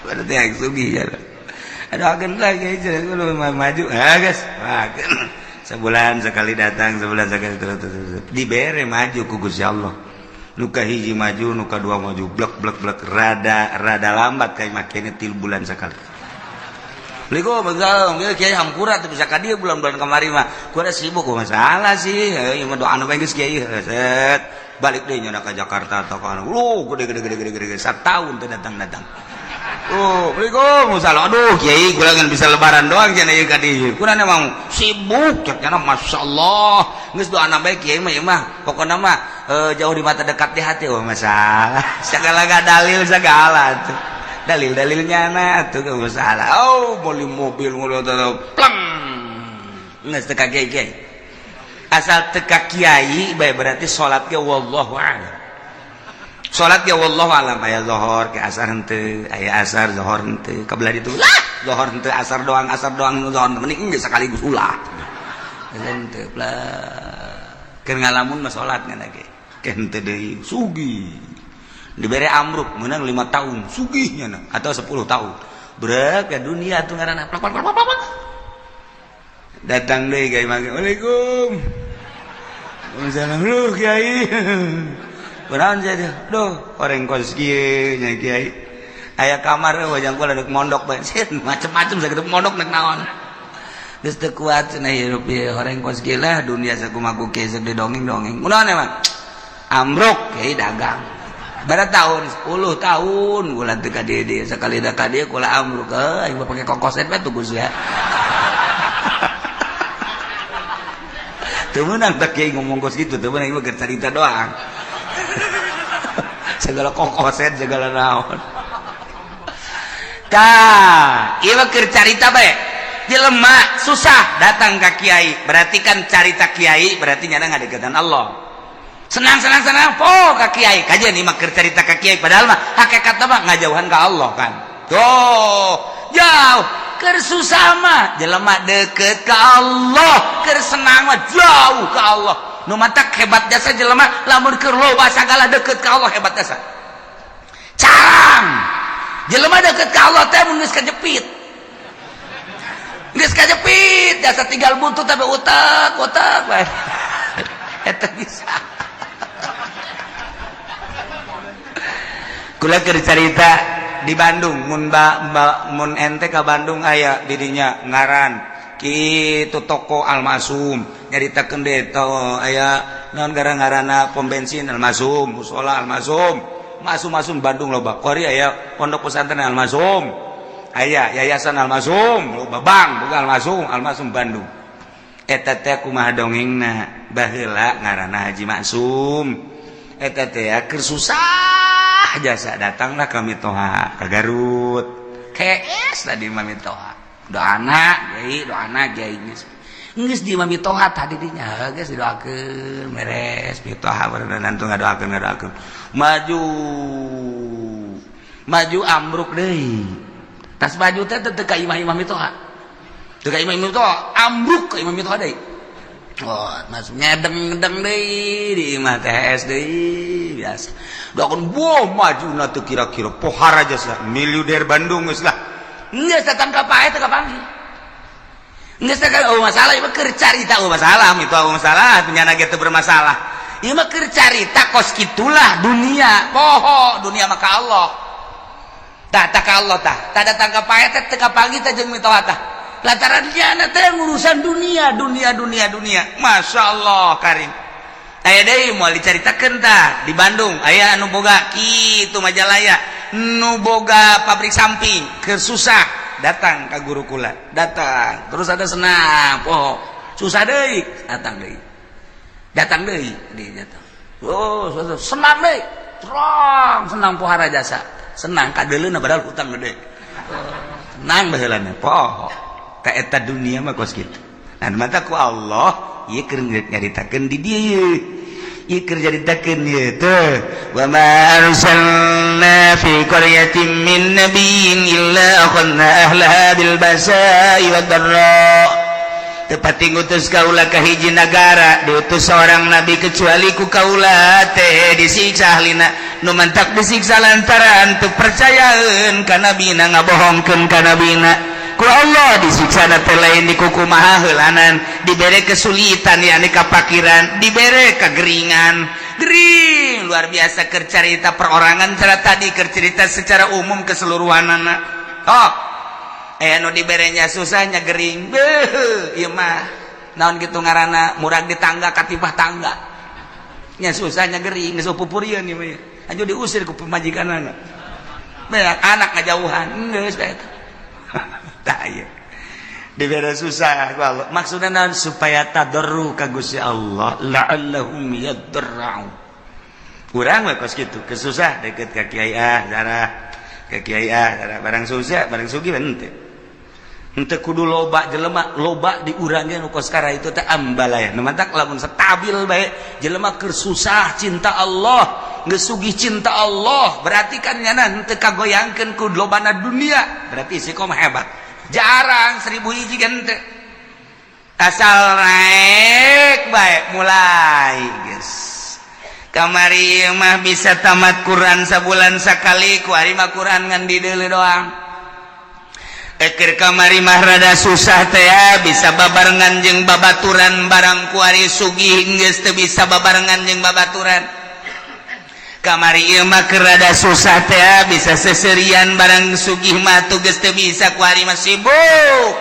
Berarti hayang sugih ya. Doakeun lagi cenah maju. Ah guys, sebulan sekali datang, sebulan sekali terus, terus, terus. Dibere maju ku Gusti Allah. Nuka hiji maju, nuka dua maju, blek blek blek, rada rada lambat kayak makanya 3 bulan sekali. Assalamualaikum. Waalaikumsalam. Kiai, hampura teu bisa ka dieu bulan-bulan kamari mah. Kudu sibuk masalah sih. Ieu mah doa anu bae geus, kiai. Set balik deui nya ka Jakarta atau ka lu gede gede gede gede gede satahun teu datang-datang. Oh, Assalamualaikum. Salah. Aduh, kiai, kula ngan bisa lebaran doang cenah ieu ka dieu. Kurang emang sibuk cek cenah, masyaallah. Geus doana bae kiai mah, ieu mah. Pokona mah jauh di mata dekat di hati. Oh, masalah. Segala gak dalil segala tuh. Dalil-dalilnya na tuh gak masalah. Oh, beli mobil ngono pleng. Geus teu ka kiai kiai. Asal teu ka kiai bae berarti salat ge wallahu a'lam. Salat ge wallahu a'lam, aya zuhur ke asar henteu, aya asar zuhur henteu, kabelah ditu lah zuhur henteu, asar doang, asar doang zuhur mending geus sekaligus ulah. Henteu lah. Keur ngalamun mah salat ngan ge. Ke henteu deui sugih. Dibere amruk menang 5 tahun sugihnya na, atau 10 tahun. Brek ke dunia tuh ngaranna plak plak plak plak. Datang deui ka imah. Waalaikum. Waalaikumsalam. Lu kiai. Kunaon sia? Duh, orang kos kieu nya kiai. Aya kamar wajang kula dek mondok bae. Macem-macem sakitu mondok nek naon. Geus teu kuat cenah hirup ieu, horeng kos kieu lah, dunia sakumaha kieu sok didongeng-dongeng. Kunaon emang? Amruk kiai dagang. Bara tahun 10 tahun kula teu ka dieu dieu, sakali da ka dieu kula amruk, aing mah pake kokoset bae tuh Gus ya. Teu meunang tak kiai ngomong kos gitu, teu meunang, ieu cerita doang. Segala kokoset, segala naon. Tah, ieu mah keur carita bae. Jelema susah datang ka kiai, berarti kan carita kiai berarti nyana ngadeukeutan Allah. Senang, senang, senang, po ka kiai. Kajian ieu mah keur carita ka kiai, padahal mah hakikatna mah ngajauhan ka Allah kan. Tuh, jauh. Keur susah mah jelema deket ka Allah, keur senang mah jauh ka Allah. Nu matak hebat jasa jelema lamun keur loba sagala deket ka Allah, hebat jasa. Carang jelema deket ka Allah teh mun geus kajepit. Geus kajepit jasa, tinggal buntut tapi utak utak bae. Eta bisa. Kula keur carita di Bandung, mun ba, ba, mun ente ka Bandung aya didinya ngaran kitu toko Almasum, nyaritakeun deui to aya naon gara-garana pom bensin Almasum, musola Almasum, Masum Masum Bandung loba. Kuari aya pondok pesantren Almasum, aya yayasan Almasum, loba bank boga Almasum, Almasum Bandung. Eta teh kumaha dongengna, baheula ngaranna Haji Maksum. Eta teh keur susah jasa, datanglah ka mitoha ka Garut. KS tadi mah mitoha. Doana kiai, doana kiai, geus geus di mah mitoha tadi dinya geus didoakeun beres mitoha, baru nantu ngadoakeun ngadoakeun, maju maju ambruk deui. Tas maju teh teu ka imah-imah mitoha, teu ka imah mitoha, ambruk ka imah mitoha deui. Oh, masuk ngedeng-ngedeng deui di imah TS deui biasa. Doakeun, boh maju na teu kira-kira pohara jasa miliuder Bandung geus lah. Geus datang ka pae teu kapanggih. Geus teh oh masalah, ieu mah keur carita, oh masalah itu, oh masalah penyana ge teu bermasalah. Ieu mah keur carita kos kitulah dunia. Poho dunia mah ka Allah. Tah tah ka Allah tah. Tah datang ka pae teh teu kapanggih teh jeung mitoha tah. Lantaran dia teh urusan dunia, dunia, dunia, dunia. Masya Allah karim. Aya deui moal dicaritakeun tah di Bandung aya anu boga kitu Majalaya, nu boga pabrik samping, keur susah datang ka guru kula, datang terus ada senang, poho susah deui, datang deui, datang deui, di datang, oh senang deui, terang senang, pohara jasa senang kadeuleuna, padahal hutang gede, senang baheulana, poho ka eta dunia mah kos kitu. Nah, mata ku Allah ieu keur nyaritakeun di dieu, ieu keur nyaritakeun ieu teh, wa ma arsalna fi qaryatin min nabiyyin illa akhadna ahlaha bil basa'i wad dharra. Tepati ngutus kaula ka hiji nagara, diutus seorang nabi, kecuali ku kaula teh disiksa ahlina. Nu mantak disiksa lantaran teu percayaeun ka nabina, ngabohongkeun ka nabina. Ku Allah disiksa teh lain dikukumaha heulanan, dibere kesulitan, yakni kapakiran, dibere kegeringan, gering luar biasa. Keur carita perorangan cara tadi, keur cerita secara umum keseluruhan. Oh, eh, nu diberenya susahnya gering, beuh, ieu mah naon gitu ngaranna, murag di tangga katipah tangga nya, susahnya gering, geus pupurieun ieu mah, anu diusir ku pamajikanana, banyak anak ngajauhan, geus bae. Tah, ieu dibere susah ku Allah maksudna naon? Supaya tadarru ka Gusti Allah, la'allahum yadarra'un. Urang we kos kitu, kesusah deket ka kiai, ah darah ka kiai, ah darah, barang susah, barang sugih henteu henteu. Kudu loba jelema, loba di urang ge nu kos kara itu teh ambalaya. Nu matak lamun stabil bae jelema, keur susah cinta Allah, geus sugih cinta Allah, berarti kan nyana henteu kagoyangkeun ku lobana dunia, berarti istiqomah hebat. Jarang 1000 hiji kan teu, asal naik bae mulai geus. Kamari mah bisa tamat Quran sabulan sakali, ku ari mah Quran ngan dideuleu doang. Eker kamari mah rada susah teh ya, bisa babarengan jeung babaturan, barang kuari sugih geus teu bisa babarengan jeung babaturan. Kamari ieu mah keur rada susah teh ya, bisa seserian, barang sugih mah tuh geus teu bisa. Kuari mah sibuk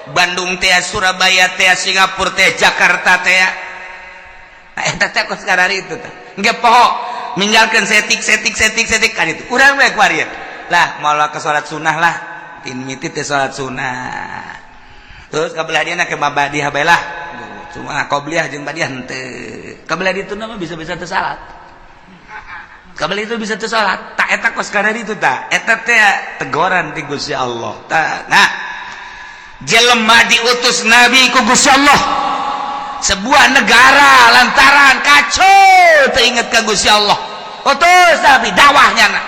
Bandung teh, Surabaya teh, Singapura teh, Jakarta teh. Nah, eta teh kos karari itu teh engke poho ninggalkeun setik setik setik setik kan itu urang we kuari lah, moal ke salat sunnah lah, tin miti teh salat sunnah, terus kabelah dia ke mabadi bae lah. Cuma qobliyah jeung badiah henteu. Kabelah ditu mah bisa-bisa teu salat. Kabelah itu bisa teu salat. Tak eta kos kana ditu tah. Eta teh tegoran ti Gusti Allah. Tah, nah. Jelema diutus nabi ku Gusti Allah. Sebuah negara lantaran kacau teu inget ka Gusti Allah. Utus nabi dakwahnya na.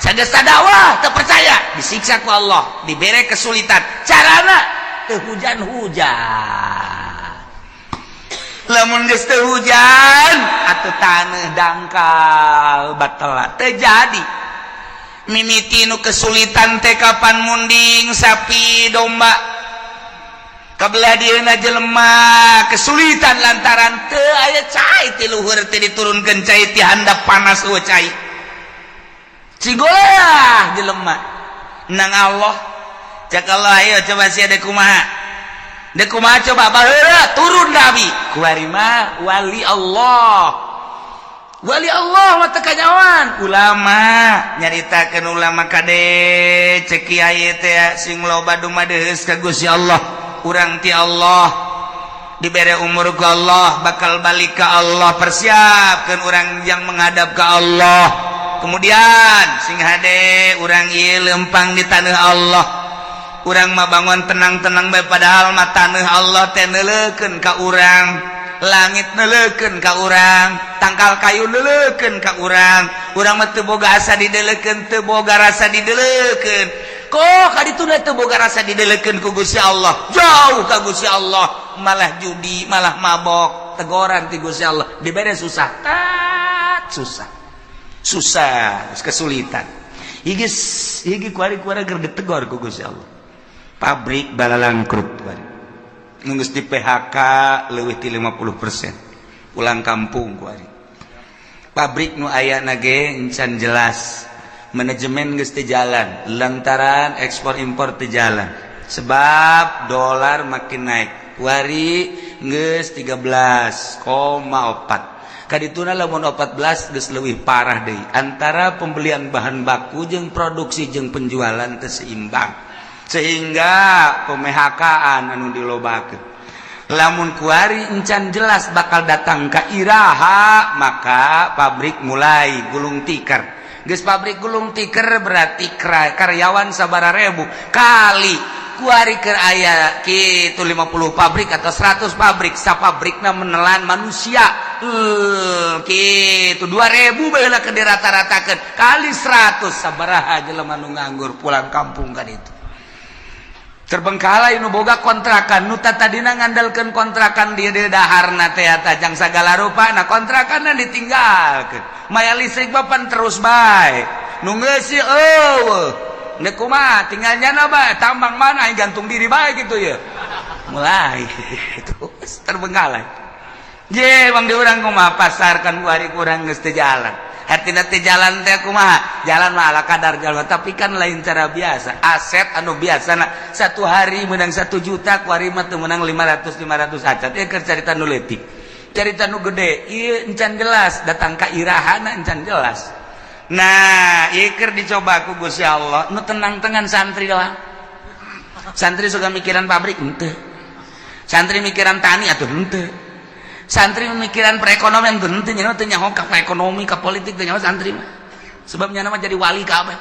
Sageus dakwah teu percaya, disiksa ku Allah, dibere kesulitan. Carana teu hujan-hujan. Lamun geus teu hujan atuh taneuh dangkal batal teu jadi. Mimiti nu kesulitan teh kapan munding sapi domba. Kabelah dieuna jelema kesulitan lantaran teu aya cai ti luhur teh diturunkeun cai ti handap panas eueuh cai. Cigoleah jelema nang Allah cak Allah ayo coba sia deuk kumaha. Deuk kumaha coba baheula turun nabi kuari mah wali Allah. Wali Allah mah teu kanyawan ulama nyaritakeun ulama kade cek kiai teh sing loba dumadeus ka Gusti Allah. Urang ti Allah dibere umur ku Allah bakal balik ke Allah, persiapkan orang yang menghadap ke Allah. Kemudian sing hade urang ieu lempang di tanah Allah, urang mah bangun tenang-tenang bae padahal mah tanah Allah teh neuleukeun ka urang, langit neuleukeun ka urang, tangkal kayu neuleukeun ka urang. Urang mah teu boga asa dideleukeun, teu boga rasa dideleukeun. Kok kaditu teu boga rasa dideleukeun ku Gusti Allah, jauh ka Gusti Allah, malah judi, malah mabok, tegoran ti Gusti Allah, dibere susah, tat susah. Susah, kesulitan. Iki iki kuari-kuari keur ditegor ku Gusti Allah. Pabrik balalangkrut kuari. Nu geus di PHK leuwih ti 50%. Pulang kampung kuari. Pabrik nu aya ge encan jelas. Manajemen geus teu jalan lantaran ekspor impor teu jalan. Sebab dolar makin naik. Kuari geus 13,4. Kadituna lamun 14 geus leuwih parah deui. Antara pembelian bahan baku jeung produksi jeung penjualan teu seimbang. Sehingga pemehakaan anu dilobakeun. Lamun kuari encan jelas bakal datang ka iraha, maka pabrik mulai gulung tikar. Geus pabrik gulung tikar berarti karyawan sabara ribu kali kuari keur aya kitu 50 pabrik atau 100 pabrik, sapabrikna menelan manusia kitu 2000 bae lah keur dirata-ratakeun kali 100 sabaraha jelema nu nganggur pulang kampung kan itu. Terbengkalai nu boga kontrakan nu tadina ngandalkeun kontrakan dia di daharna teh jang sagala rupa, nah kontrakanna ditinggalkeun, maya listrik bapan terus bae nu ngeusi eueuh Nek kumaha tinggal nyana bae tambang mana aing gantung diri bae gitu ya. Mulai terus terbengkalai. Je bang di urang kumaha pasar kan kuari kurang geus teu jalan. Hartina teu jalan teh kumaha? Jalan mah ala kadar jalan, tapi kan lain cara biasa. Aset anu biasa na satu hari menang 1 juta, kuari mah teu menang 500 500 acan. Ieu keur carita nu leutik. Carita nu gede, ieu encan jelas datang ka irahana encan jelas. Nah, ieu keur dicoba ku Gusti Allah, nu tenang-tenang santri lah. Santri suka mikiran pabrik henteu. Santri mikiran tani atuh henteu. Santri mikiran perekonomian teu henteu, nya teu nyaho ka ekonomi, ka politik teu nyaho santri mah. Sebab nya mah jadi wali kabeh.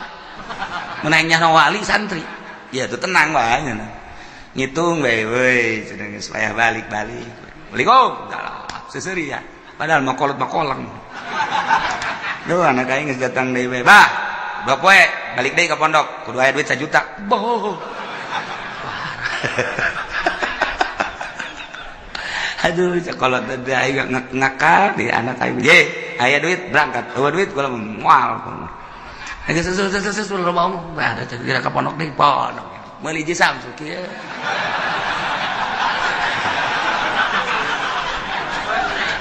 Mun aing nyaho wali santri. Ya tuh tenang wae nya. Ngitung bae we cenah geus payah balik-balik. Assalamualaikum. Seseuri ya. Padahal mah kolot mah kolang. Duh, anak aing geus datang deui bae. Bah, 2 poe balik deui ka pondok, kudu aya duit 1 juta. Boh. Aduh, sekolah tadi aing ngakal di anak aing. Ye, aya duit berangkat. Eueuh duit kula moal. Geus susul loba omong. Bah, kira ka pondok deui, pondok. Meuli hiji Samsu kieu.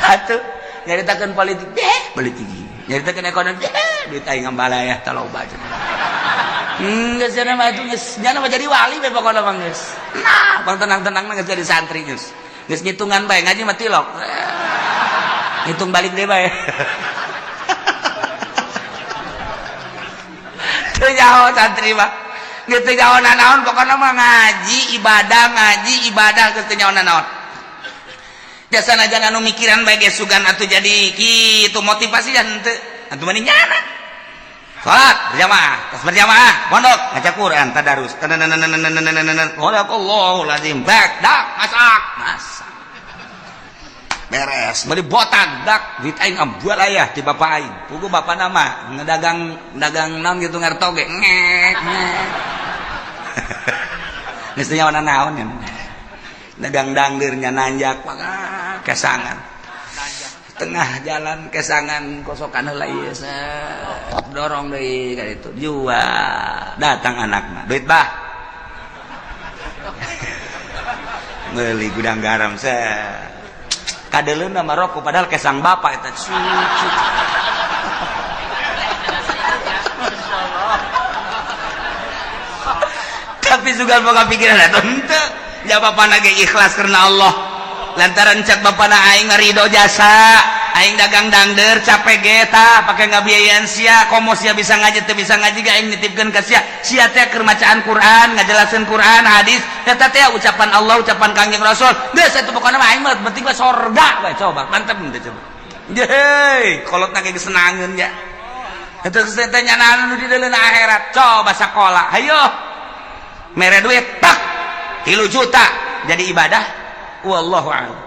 Atuh, nyaritakeun politik, deh, politik. Nyaritakeun ekonomi, deh, duit aing ngambalaya teh loba cenah. Geus cenah mah atuh geus nya mah jadi wali we pokona mah geus. Nah, bang tenang-tenang geus jadi santri geus. Geus ngitungan bae ngaji mah tilok. Ngitung balik deui bae. Teu nyaho santri mah. Geus teu nyaho nanaon pokona mah ngaji ibadah geus teu nyaho nanaon. Jasa najan anu mikiran bae ge sugan atuh jadi kitu motivasi dan henteu atuh mending nyana. Salat berjamaah, tas berjamaah, pondok ngaca Quran, tadarus. Sadaqallahul azim. Bak, dak, masak, masak. Beres, beli botan, dak, duit aing ambual ayah ti bapak aing. Pugu bapak nama ngedagang dagang naon gitu ngarto ge. Ngek, ngek. Geus teu nyawa naon ya. Dagang dangdirnya nanjak kesangan. Tengah jalan kesangan kosokan heula ieu dorong deui ka ditu jual. Datang anakna, duit bah. Meuli gudang garam set. Kadeleuna mah rokok padahal kesang bapak eta cucu. Tapi juga boga pikiran eta henteu. Ya bapana ge ikhlas karena Allah. Lantaran cek bapana aing ridho jasa, aing dagang dangder capek ge tah pake ngabiayaan sia, komo sia bisa ngaji teu bisa ngaji ge aing nitipkeun ka sia. Sia teh keur macaan Quran, ngajelaseun Quran, hadis, eta teh ucapan Allah, ucapan Kangjeng Rasul. Geus atuh pokona mah aing mah penting mah sorga we coba. Mantep teh coba. Yeay, kolotna ge geus senangeun ya. Eta geus teh nyanaan nu di deuleuna akhirat. Coba sakola, hayo. Mere duit tak 3 juta jadi ibadah. Wallahu a'lam.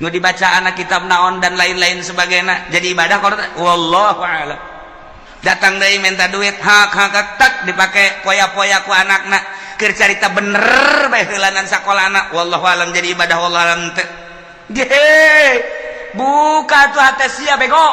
Nu dibaca anak kitab naon dan lain-lain sebagainya jadi ibadah kalau wallahu a'lam. Datang deui minta duit hak hak tak dipake poya-poya ku anakna keur carita bener bae heulanan sakolana wallahu a'lam jadi ibadah wallahu a'lam teu. Ge buka tuh hate sia bego.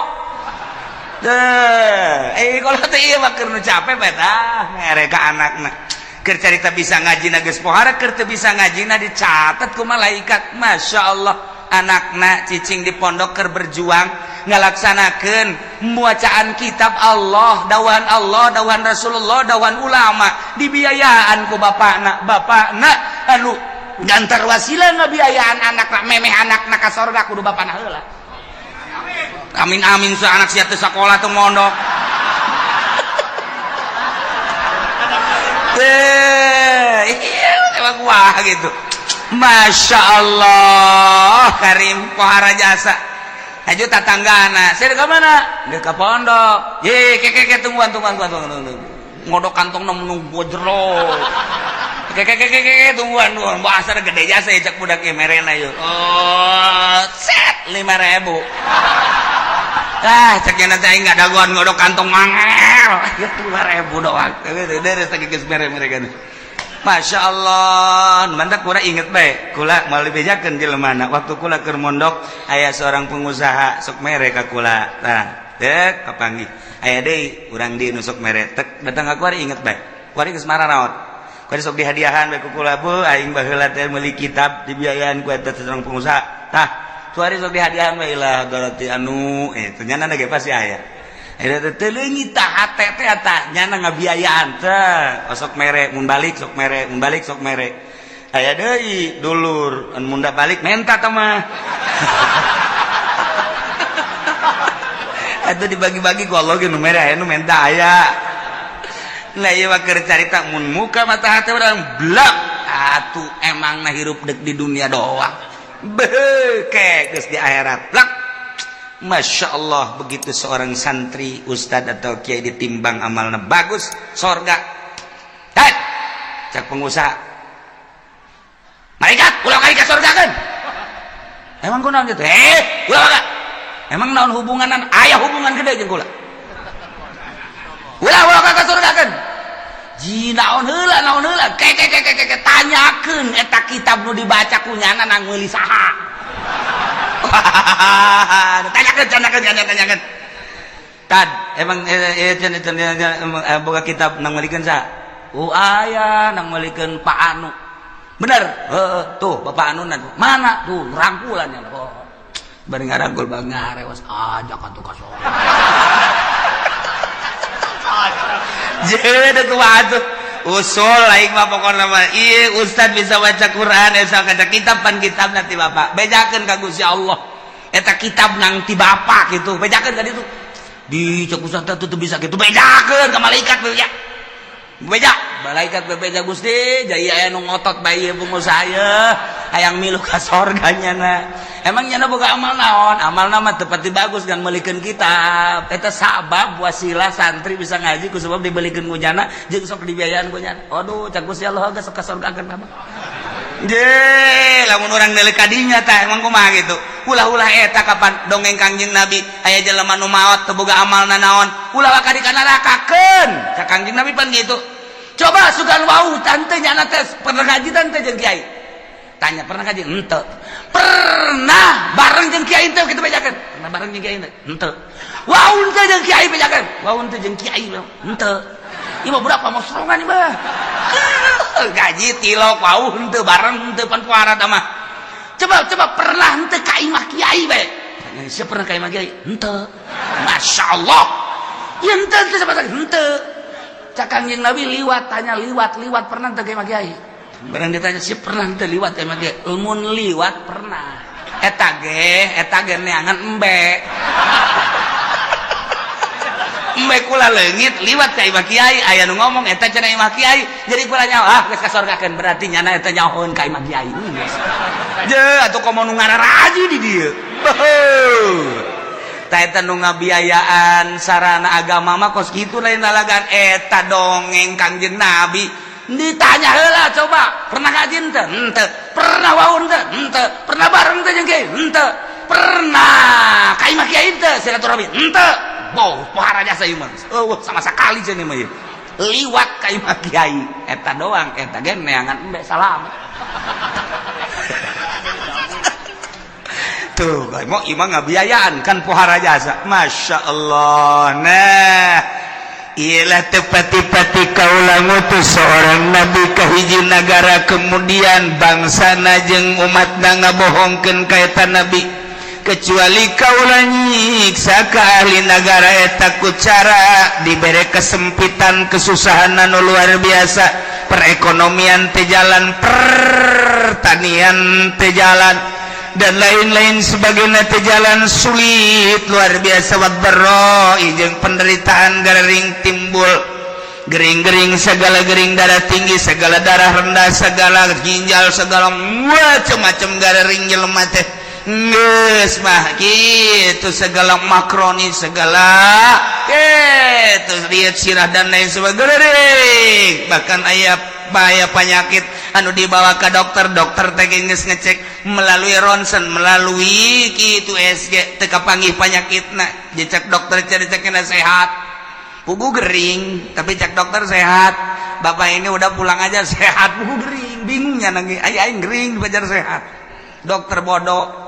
Deh, kalau teh ieu mah keur nu capek bae tah mere ka anakna. Keur carita bisa ngaji na geus pohara, keur teu bisa ngaji na dicatat ku malaikat. Masya Allah, anakna cicing di pondok keur berjuang ngalaksanakeun bacaan kitab Allah, dawan Allah, dawan Rasulullah, dawan ulama, dibiayaan ku bapakna. Bapakna anu gantar wasilah ngabiayaan anakna, memeh anakna ka sorga kudu bapakna heula. Amin amin sa anak sia teu sakola teu mondok. Iya, emang wah gitu. Masya Allah, Karim pohara jasa. Haju tatanggana, saya ke mana? Dia ke pondok. Ye, ke ke ke tungguan tungguan tungguan tungguan. Ngodok kantong nunggu jero. Ke ke ke ke ke tungguan tungguan. Bahasa gede jasa ya cak budak merena yuk. Oh, set 5.000. Ah, cek nanti aing nggak dagoan ngodok kantong mangel. 5.000 doang. Beres geus mere-mere kan. Masya Allah, mantap kula inget bae. Kula mau dibejakeun jelema waktu kula keur mondok aya seorang pengusaha sok mere ka kula. Tah, dek kapanggih. Aya deui urang di nu sok mere. Tek datang ka kuari inget bae. Kuari geus mararaot. Kuari sok dihadiahan bae ku kula, bu aing baheula teh meuli kitab dibiayaan ku eta seorang pengusaha. Tah, kuari sok dihadiahan bae lah berarti anu itu nyana ge pasti aya. Eta teh leungit tah hate teh tah nyana ngabiayaan teh sok mere mun balik sok mere mun balik sok mere. Aya deui dulur anu mun balik menta tah mah. Eta dibagi-bagi ku Allah ge nu mere aya nu menta aya. Nah ieu mah keur carita mun muka mata hate urang blak atuh emangna hirup deuk di dunia doang. Beuh geus di akhirat blak. Masya Allah, begitu seorang santri, ustad atau kiai ditimbang amalnya bagus, sorga. Hei, cak pengusaha, malaikat, ulah kali ke sorga kan? Emang kunaon gitu? Ulah kagak. Emang naon hubunganan? Aya hubungan gede jeung kula. Ulah ulah ka sorga kan? Ji naon heula, naon heula? Ke ke ke ke tanyakeun eta kitab nu dibaca ku nyana nang meuli saha. Tanyakan, tanyakan, tanyakan. Tad, emang boga kitab nang meulikeun saha? Oh aya nang meulikeun Pak Anu. Bener? Heeh, tuh Bapak Anu mana? Tuh rangkulan ya. Oh. Bari ngarangkul bang ngarewas ajak atuh ka sorga. Jadi kumaha tuh? Usul aing mah pokona mah ieu ustad bisa baca Quran eta kaca kitab pan kitab nanti bapak bejakeun ka Gusti Allah eta kitab nang ti bapak gitu bejakeun ka ditu di cek ustad teh teu bisa gitu bejakeun ka malaikat beja beja malaikat bebeja Gusti jaya aya nu ngotot bae ieu pengusaha ieu Hayang milu ka sorga nyana. Emang nyana boga amal naon? Amal nama tepati bagus kan, meulikeun kitab. Eta sabab wasilah santri bisa ngaji ku sebab dibelikeun ku nyana jeung sok dibiayaan ku nyana. Aduh, cak Gusti Allah geus ka sorga kan mah. Je, lamun urang deuleu ka dinya tah emang kumaha gitu. Ulah-ulah eta kapan dongeng Kangjeng Nabi aya jelema nu maot teu boga amal nanaon, ulah waka dikanarakakeun. Cak Kangjeng Nabi pan gitu. Coba sugan wau tante nyana teh pernah ngaji tante jeung kiai. Tanya, pernah ngaji? Henteu. Pernah bareng jeung kiai teu kitu bejakeun? Pernah bareng jeung kiai teu? Henteu. Wau teu jeung kiai bejakeun? Wau teu jeung kiai henteu. Ieu mah budak pamosrongan ieu mah. Gaji tilok wau henteu bareng henteu pan puara mah. Coba coba, pernah henteu ka imah kiai bae? Tanya, siapa pernah ka imah kiai? Henteu. Masya Allah. Ya henteu henteu sama henteu. Cak Kangjeng Nabi liwat, tanya liwat liwat pernah teu ka imah kiai? Barang ditanya siapa pernah henteu liwat ka imah kiai? Lamun liwat pernah. Eta ge neangan embe. Embe kula leungit liwat ka imah kiai, aya nu ngomong eta cenah imah kiai. Jadi kula nyaho, ah geus kasorgakeun, berarti nyana eta nyahoeun ka imah kiai. Je atuh komo nu ngararaji di dieu. Tah eta nu ngabiayaan sarana agama mah kos kitu, lain lalagan. Eta dongeng Kangjeng Nabi ditanya heula, coba pernah ngaji henteu? Henteu. Pernah wau henteu? Henteu. Pernah bareng teu jeung kiai? Henteu. Pernah ka imah kiai henteu silaturahmi? Henteu. Boh, pohara jasa ieu mah. Eueuh sama sekali cenah mah ieu. Liwat ka imah kiai eta doang, eta ge neangan embe salam. Tuh, mau imah ngabiayaan kan pohara jasa. Masya Allah. Nah, ialah tepati-pati kaula ngutus seorang nabi ke hiji nagara, kemudian bangsana jeung umatna ngabohongkeun ka eta nabi, kecuali kaula nyiksa ka ahli nagara eta ku cara dibere kesempitan, kesusahan anu luar biasa, perekonomian teu jalan, pertanian teu jalan, dan lain-lain sebagainya teu jalan, sulit luar biasa, waddarra jeung penderitaan gering timbul, gering-gering segala gering, darah tinggi segala, darah rendah segala, ginjal segala, macam-macam gering jelema teh geus mah gitu, segala makroni segala gitu, lihat sirah dan lain sebagainya. Bahkan aya bahaya penyakit anu dibawa ke dokter, dokter teh geus ngecek melalui ronsen, melalui kitu USG, teu kapanggih penyakitna. Dicek dokter, cek sehat, pugu gering, tapi cek dokter sehat, bapak ini udah pulang aja sehat, pugu gering. Bingungnya nangis aya aing gering dipajar sehat, dokter bodoh.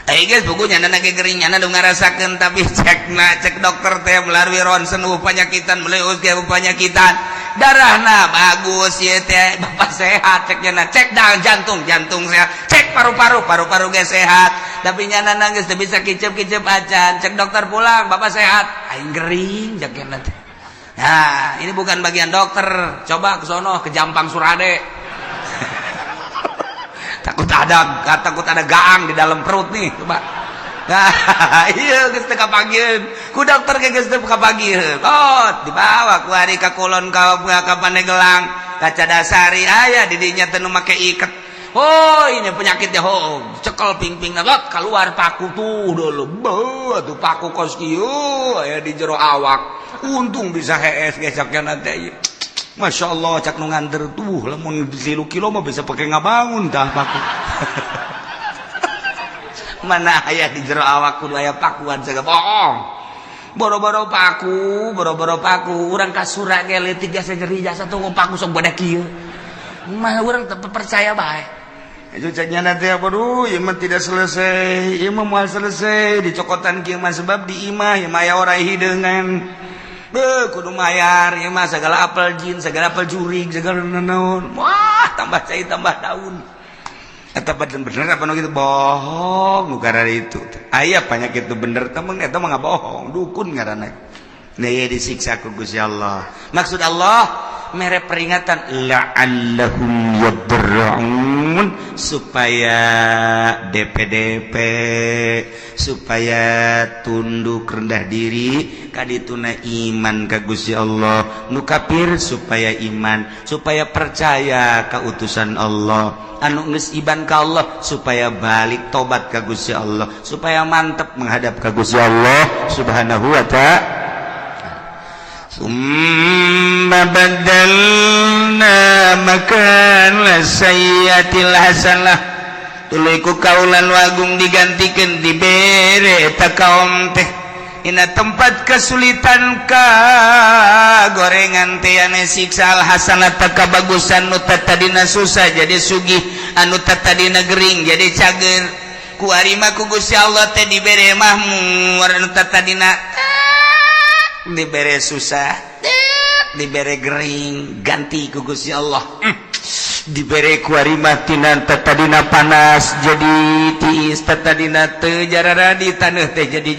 Eh guys, bukunya nana gering, nyana nu ngarasakeun, tapi cek na cek dokter teh melalui ronsen penyakitan, melalui USG penyakitan, darahna bagus ya teh, bapak sehat cek nyana. Cek dah jantung, jantung sehat. Cek paru-paru, paru-paru ge sehat, tapi nyana nangis teu bisa kicep-kicep acan. Cek dokter, pulang bapak sehat, aing gering cek nyana teh. Nah, ini bukan bagian dokter, coba ke sono ke Jampang Surade, takut ada gaang di dalam perut nih, coba. Nah, iya geus teu kapanggiheun ku dokter ge, geus teu kapanggiheun. Oh, dibawa ku hari ka kulon, ka Pandeglang, ka Cadasari, aya di dinya teh nu make iket. Oh, ini penyakitnya. Oh, cekel pingping lot keluar paku tuh dulu. Beuh, tuh paku kos kieu aya di jero awak. Untung bisa hees gesaknya nanti. Masya Allah, cak nu nganter tuh, lamun 3 kilo mah bisa pakai ngabangun tah paku. Mana aya di jero awak kudu aya pakuan segala, bohong. Boro-boro paku, boro-boro paku, urang kasura ge leutik jasa nyeri jasa tuh paku sok bodak kieu. Mah urang teu percaya bae. Itu ceknya nanti apa, duh, ieu mah tidak selesai, ieu mah moal selesai dicokotan kieu mah, sebab di imah ieu mah aya orai hideungan. Beuh, kudu mayar ieu mah segala apel jin, segala apel jurig, segala naon. Wah, tambah cai tambah daun. Eta bener apa nu gitu bohong nu itu. Aya penyakit itu bener temen, eta mah bohong, dukun ngaranna. Nah, ieu disiksa ku Gusti Allah. Maksud Allah, Mere peringatan la'allahum yadarra'un, supaya DPDP, supaya tunduk rendah diri kadituna iman ka Gusti Allah. Nu kafir supaya iman, supaya percaya ka utusan Allah. Anu geus iman ka Allah supaya balik tobat ka Gusti Allah, supaya mantep menghadap ka Gusti Allah Subhanahu wa Ta'ala. ثم بدلنا مكان السيئة الحسنة. Tuluy ku kaula nu agung digantikan, dibere eta kaum teh dina tempat kesulitan ka gorengan teh ane siksa, al hasanata, kabagusan. Nu tadina susah jadi sugih, anu tadina gering jadi cager. Kuari mah ku Gusti Allah teh dibere mahmur. Anu tadina dibere susah, dibere gering, ganti ku Gusti Allah. Dibere kuari mah tina tadina panas jadi tiis, tadina teu jararadi taneuh teh jadi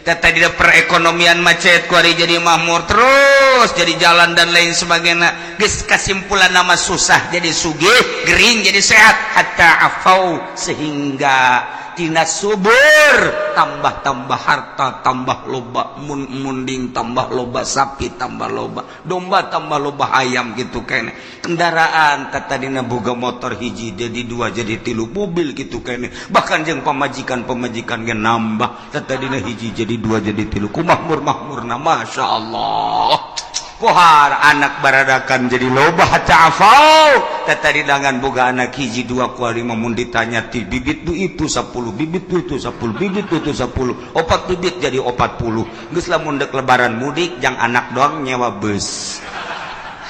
tadina perekonomian macet, kuari jadi makmur terus, jadi jalan dan lain sebagainya. Geus kasimpulan nama susah jadi sugih, gering jadi sehat. Hatta afau, sehingga tina subur tambah-tambah, harta tambah loba, mun munding tambah loba, sapi tambah loba, domba tambah loba, ayam gitu kene. Kendaraan tadina boga motor hiji jadi dua, jadi tilu, mobil gitu kene. Bahkan jeung pamajikan, pamajikan ge nambah, tadina hiji jadi dua, jadi tilu. Ku makmur makmurna, Masya Allah. Kohar anak baradakan jadi loba. Hatta afau, tadi dengan boga anak hiji dua, kuari mun ditanya ti bibit du itu 10 bibit, du itu 10 bibit, du itu 10, opat bibit jadi 40. Geus lamun dek lebaran mudik jang anak doang nyewa bus.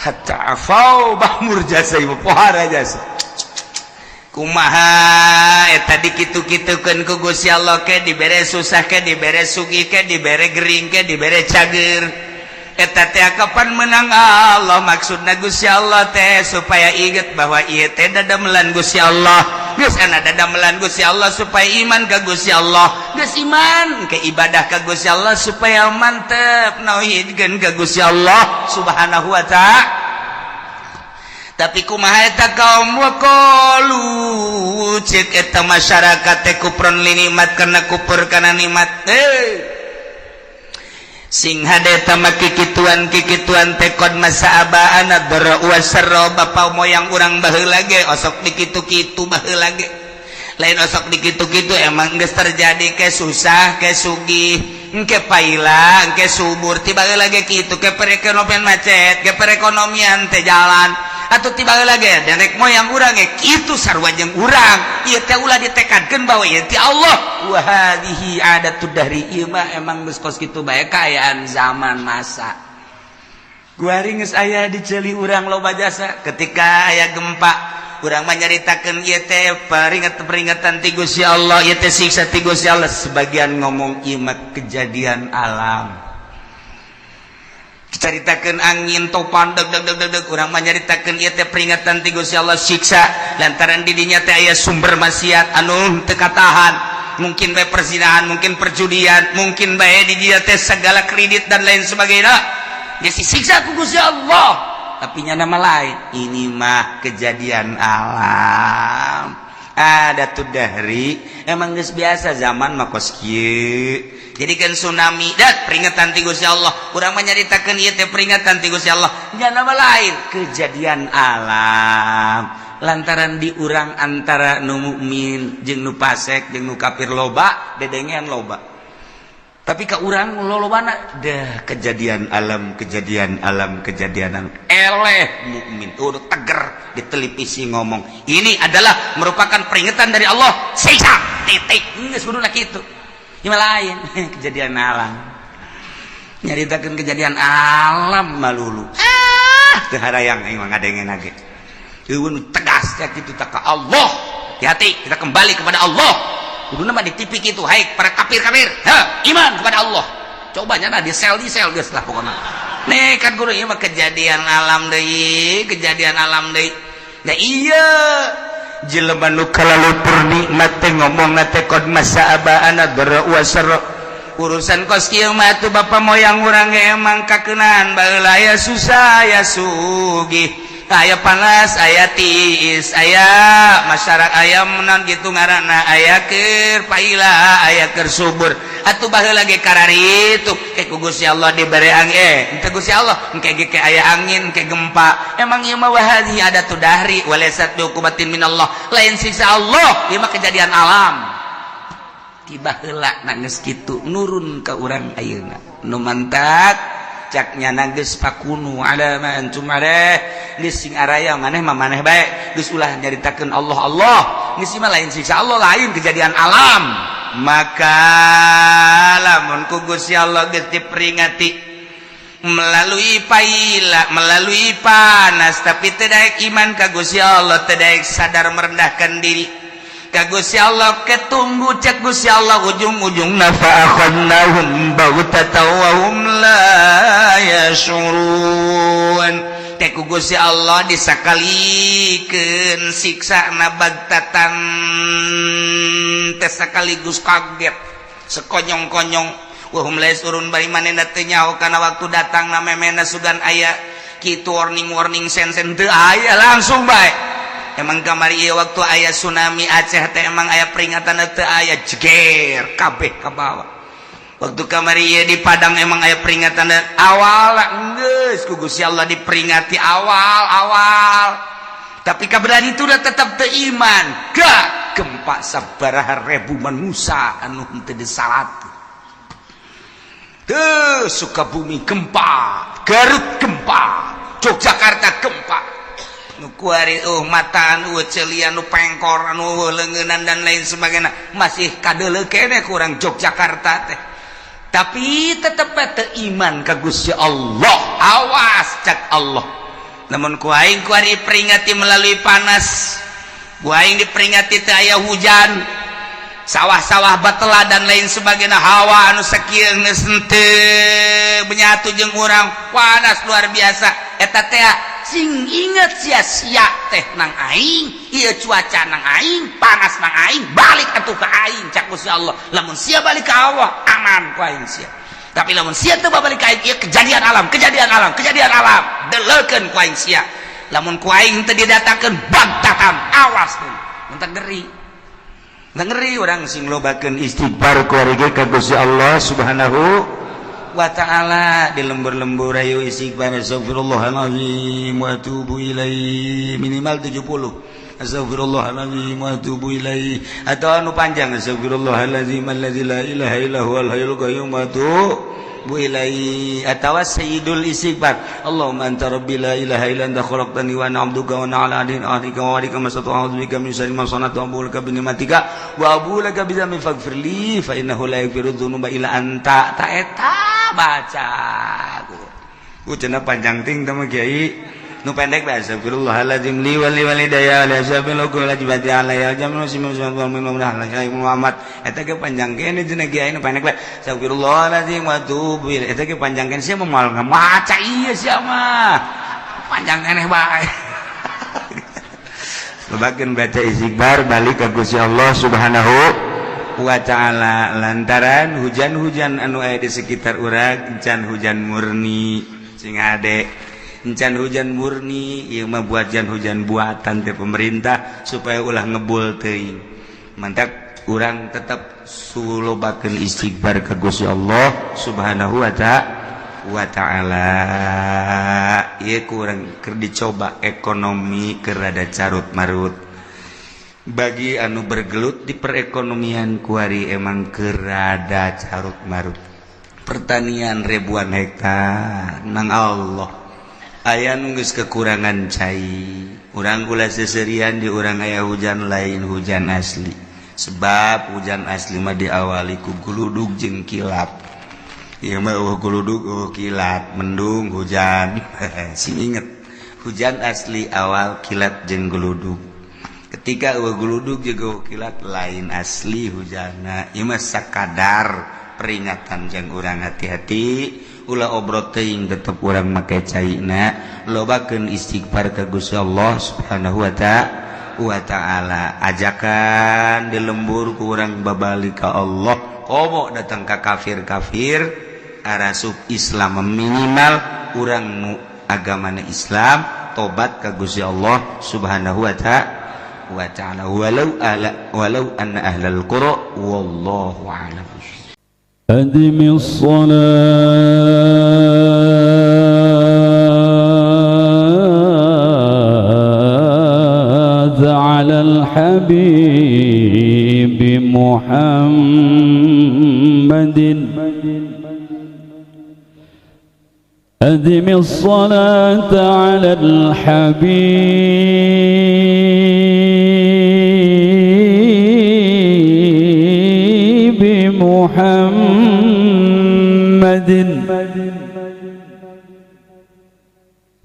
Hatta afau, makmur jasa ieu, pohara jasa. Kumaha eta dikitu-kitukeun ku Gusti Allah? Ke dibere susah, ke dibere sugih, ke dibere gering, ke dibere cager. Eta teh kapan menang Allah? Maksudna Gusti Allah teh supaya inget bahwa ieu teh dadamelan Gusti Allah. Geus ana dadamelan Gusti Allah supaya iman ka Gusti Allah. Geus iman ke ibadah ka Gusti Allah, supaya mantep nauhidkeun ka Gusti Allah Subhanahu wa Ta'ala. Tapi kumaha eta kaum? Waqalu, cek eta masyarakat teh, kufron li nikmat, karena kufur kana nikmat. Eh, sing hade eta mah kikituan kikituan teh qad massa abaana dharra wasarra, bapa moyang urang baheula ge osok dikitu-kitu baheula ge. Lain osok dikitu-kitu, emang geus terjadi, ke susah ke sugih, engke paila engke subur. Tiba lagi kitu, ke perekonomian macet, ke perekonomian teh jalan, atau tiba lagi nenek moyang urang ge kitu, sarua jeung urang. Ieu teh ulah ditekadkeun bahwa ieu ti Allah. Wa hadhihi adatud dahri, ieu mah emang geus kos kitu bae kaayaan zaman masa. Kuari geus aya di ceuli urang loba jasa. Ketika aya gempa, urang mah nyaritakeun ieu teh peringatan-peringatan ti Gusti Allah, ieu teh siksa ti Gusti Allah. Sebagian ngomong ieu mah kejadian alam. Caritakeun angin topan deg deg deg deg deg, urang mah nyaritakeun ieu teh peringatan ti Gusti Allah, siksa lantaran di dinya teh aya sumber maksiat anu teu katahan, mungkin bae perzinahan, mungkin perjudian, mungkin bae di dinya teh segala kredit dan lain sebagainya. Geus disiksa ku Gusti Allah. Tapi nya nama lain, ini mah kejadian alam, ada tuh dari emang geus biasa zaman mah kos kieu. Jadi kan tsunami dat peringatan ti Gusti Allah, urang mah nyaritakeun ieu teh peringatan ti Gusti Allah. Nya nama lain, kejadian alam. Lantaran di urang antara nu mukmin jeung nu fasik jeung nu kafir loba dedengean loba, tapi ka urang lolobana dah kejadian alam, kejadian alam, kejadian alam. Eleh mukmin udah teger di televisi ngomong ini adalah merupakan peringatan dari Allah, siksa, titik. Geus kuduna kitu. Ieu lain kejadian alam, nyaritakeun kejadian alam malulu. Ah, teu harayang aing mah ngadengen ge. Eueun tegas kayak kitu tak ka Allah. Hati-hati, kita kembali kepada Allah. Kuduna mah di TV kitu, hai para kafir-kafir, ha, iman kepada Allah. Coba nyana di sel geus lah pokokna. Nih kan guru, ieu mah kejadian alam deui, kejadian alam deui. Nah, iya jelema nu kalalupur nikmat teh ngomongna teh qad massa abaana dharra wasarra. Urusan kos kieu mah tuh bapak moyang urang ge emang kakeunaan baheula, aya susah, aya sugih, aya panas, aya tiis, aya masyarakat, aya menan gitu ngaranna, aya keur paila, aya keur subur. Atuh baheula ge kararitu ke ku Gusti Allah dibere angin, henteu Gusti Allah engke ge ke aya angin, ke gempa. Emang ieu mah wahadhi adatu dahri walaysat biuqubatin minallah, lain siksa Allah, ieu mah kejadian alam tiba heula. Na geus kitu nurun ka urang ayeuna nu mantak caknya geus fakunu ala ma antum alaih, geus sing araya maneh mah maneh bae, geus ulah nyaritakeun Allah Allah, geus mah lain siksa Allah, lain kejadian alam. Maka lamun ku Gusti Allah geus diperingati melalui paila, melalui panas, tapi tidak iman ka Gusti Allah, tidak sadar merendahkan diri ka Gusti Allah, ketunggu cek Gusti Allah ujung-ujung fa akhadnahum baghtatan wa hum la yash'urun. Teh ku Gusti Allah disakalikeun siksa na baghtatan teh sekaligus kaget, sekonyong-konyong, wahum la yash'urun, bari manehna teu nyaho kana waktu datang na memena sugan aya kitu warning-warning sen-sen teu aya, langsung bae. Emang kamari ieu waktu aya tsunami Aceh teh emang aya peringatan? Teu aya, jeger kabeh ka bawah. Waktu kamari ieu di Padang emang aya peringatan awal? Geus ku Gusti Allah diperingati awal-awal, tapi kabelan itu udah tetap teu iman, gak gempa sabaraha ribu manusia anu henteu disalat. Tuh, Sukabumi gempa, Garut gempa, Yogyakarta gempa. Nu kuari mataan, celian, nu pengkor, anu leungeunnan dan lain sebagainya masih kadeuleu keneh kurang Yogyakarta teh, tapi tetep teu iman ka Gusti Allah. Awas, cak Allah, namun ku aing kuari peringati melalui panas, ku aing diperingati teu aya hujan, sawah-sawah batela dan lain sebagainya, hawa anu sakieu geus henteu menyatu jeung urang, panas luar biasa. Eta teh sing inget sia-sia teh nang aing, ieu cuaca nang aing, panas nang aing, balik atuh ka aing, cak Gusti Allah. Lamun sia balik ka Allah, aman ku aing sia, tapi lamun sia teu balik ka aing, ieu kejadian alam, kejadian alam, kejadian alam, deleukeun ku aing sia. Lamun ku aing teu didatangkeun baghtatan, awas tuh. Mun ngeri ngeri orang sing lobakeun istighfar kuari ka Gusti Allah Subhanahu wa Ta'ala. Di lembur-lembur ayo istighfar, astagfirullahalazim wa atubu ilaih, minimal 70, astagfirullahalazim wa atubu ilaih, atau anu panjang, astagfirullahalazim allazi la ilaha illa huwal hayyul qayyum wa atubu ilaih, atawa sayyidul istighfar, Allahumma anta rabbi la ilaha illa anta khalaqtani wa ana 'abduka wa ana 'ala ahdika wa wa'dika mastata'tu, a'udzu bika min syarri ma sana'tu, abu'u laka bi ni'matika wa abu'u laka bi dzambi, faghfir li fa innahu la yaghfiru dzunuba illa anta. Ta eta baca ku cenah panjang ting teh mah kiai, nu pendek bae, astagfirullahaladzim li wa li walidayya li ashabil hukum wajibati alayya jamu Muhammad. Eta ge panjang kene cenah kiai, nu pendek bae, astagfirullahaladzim wa atubu ilaih. Eta ge panjang kene, sia mah moal ngamaca ieu, sia mah panjang keneh bae. Lobakeun baca istighfar, balik ka Gusti Allah Subhanahu wa Ta'ala, lantaran hujan-hujan anu aya di sekitar urang encan hujan murni. Sing ade, encan hujan murni, ieu mah buatan, hujan buatan teh pemerintah supaya ulah ngebul teuing. Mantap, urang tetap sulobakeun istighfar ka Gusti Allah Subhanahu wa Ta'ala. Ieu kurang keur dicoba ekonomi keur rada carut marut. Bagi anu bergelut di perekonomian kuari emang keur rada carut marut. Pertanian ribuan hektar nang Allah aya nu geus kekurangan cai. Urang ulah seserian, di urang aya hujan, lain hujan asli, sebab hujan asli mah diawali ku guludug jeung kilat. Ieu mah euweuh guludug, euweuh kilat, mendung hujan. Sing inget, hujan asli awal kilat jeung guludug. Ketika euweuh guludug jeung euweuh kilat, lain asli hujanna, ieu mah sakadar peringatan jang urang hati-hati, ulah obrot teuing, tetep urang make caina, lobakeun istighfar ka Gusti Allah Subhanahu wa Ta'ala, ajakan di lembur ku urang babalik ka Allah. Komo datang ka kafir-kafir arasup Islam, minimal urang nu agamana Islam tobat ka Gusti Allah Subhanahu wa ta'ala, walau ala walau anna ahlal qura. Wallahu a'lam. أدم الصلاة على الحبيب محمد، أدم الصلاة على الحبيب محمد،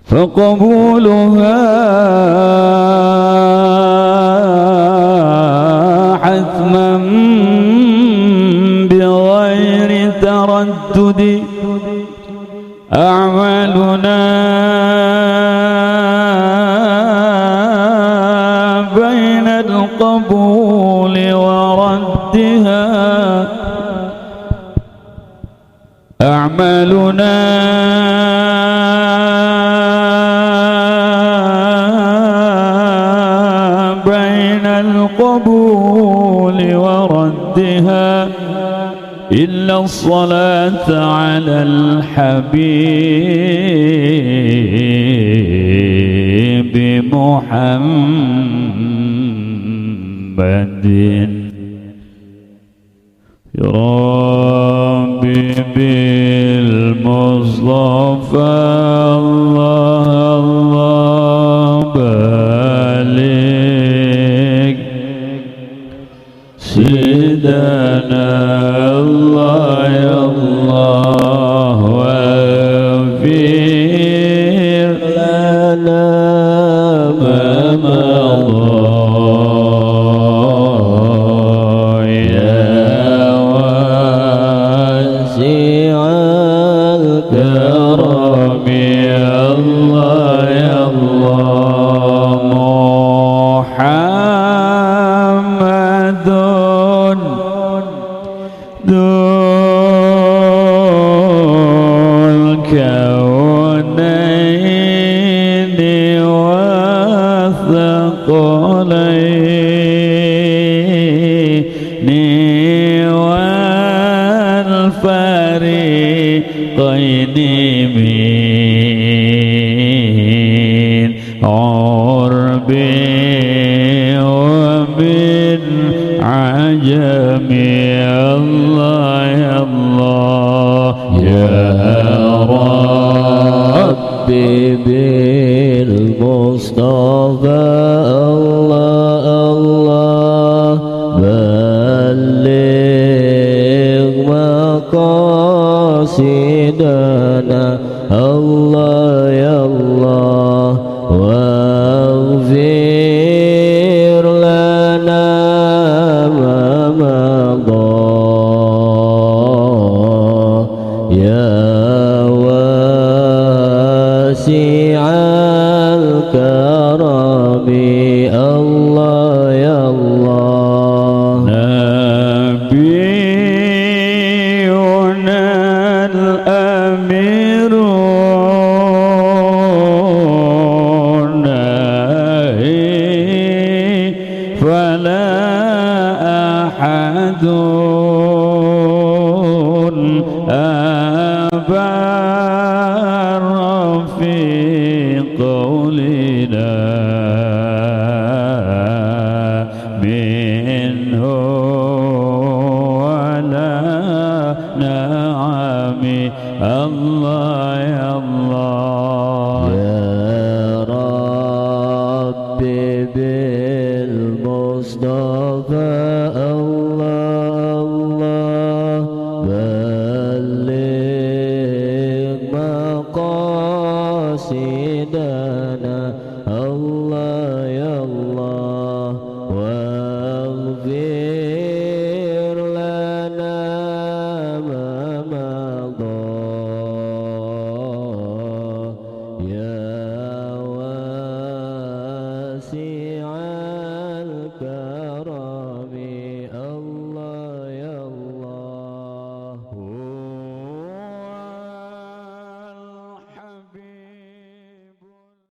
فقبولها حتما بغير تردد. أعمالنا بين القبول وردها، أعمالنا بين القبول وردها، إلا الصلاة على الحبيب محمد. يا ربي بالمصطفى الله الله بلغ سيدنا، الله يا الله واغفر لنا ما مضى، يا واسع الكرم، يا الله يا الله. محمد ذو الكونين والثقلين والفريقين من عرب ومن عجم، الله يا الله. يا ربي بالمصطفى الله الله بلغ مقاصدنا، الله يا الله واغفر لنا ما مضى، يا واسع الكرم، الله يا الله. نبينا الأمير فلا أحد أبر في قولنا منه ولا نعم، الله يا الله.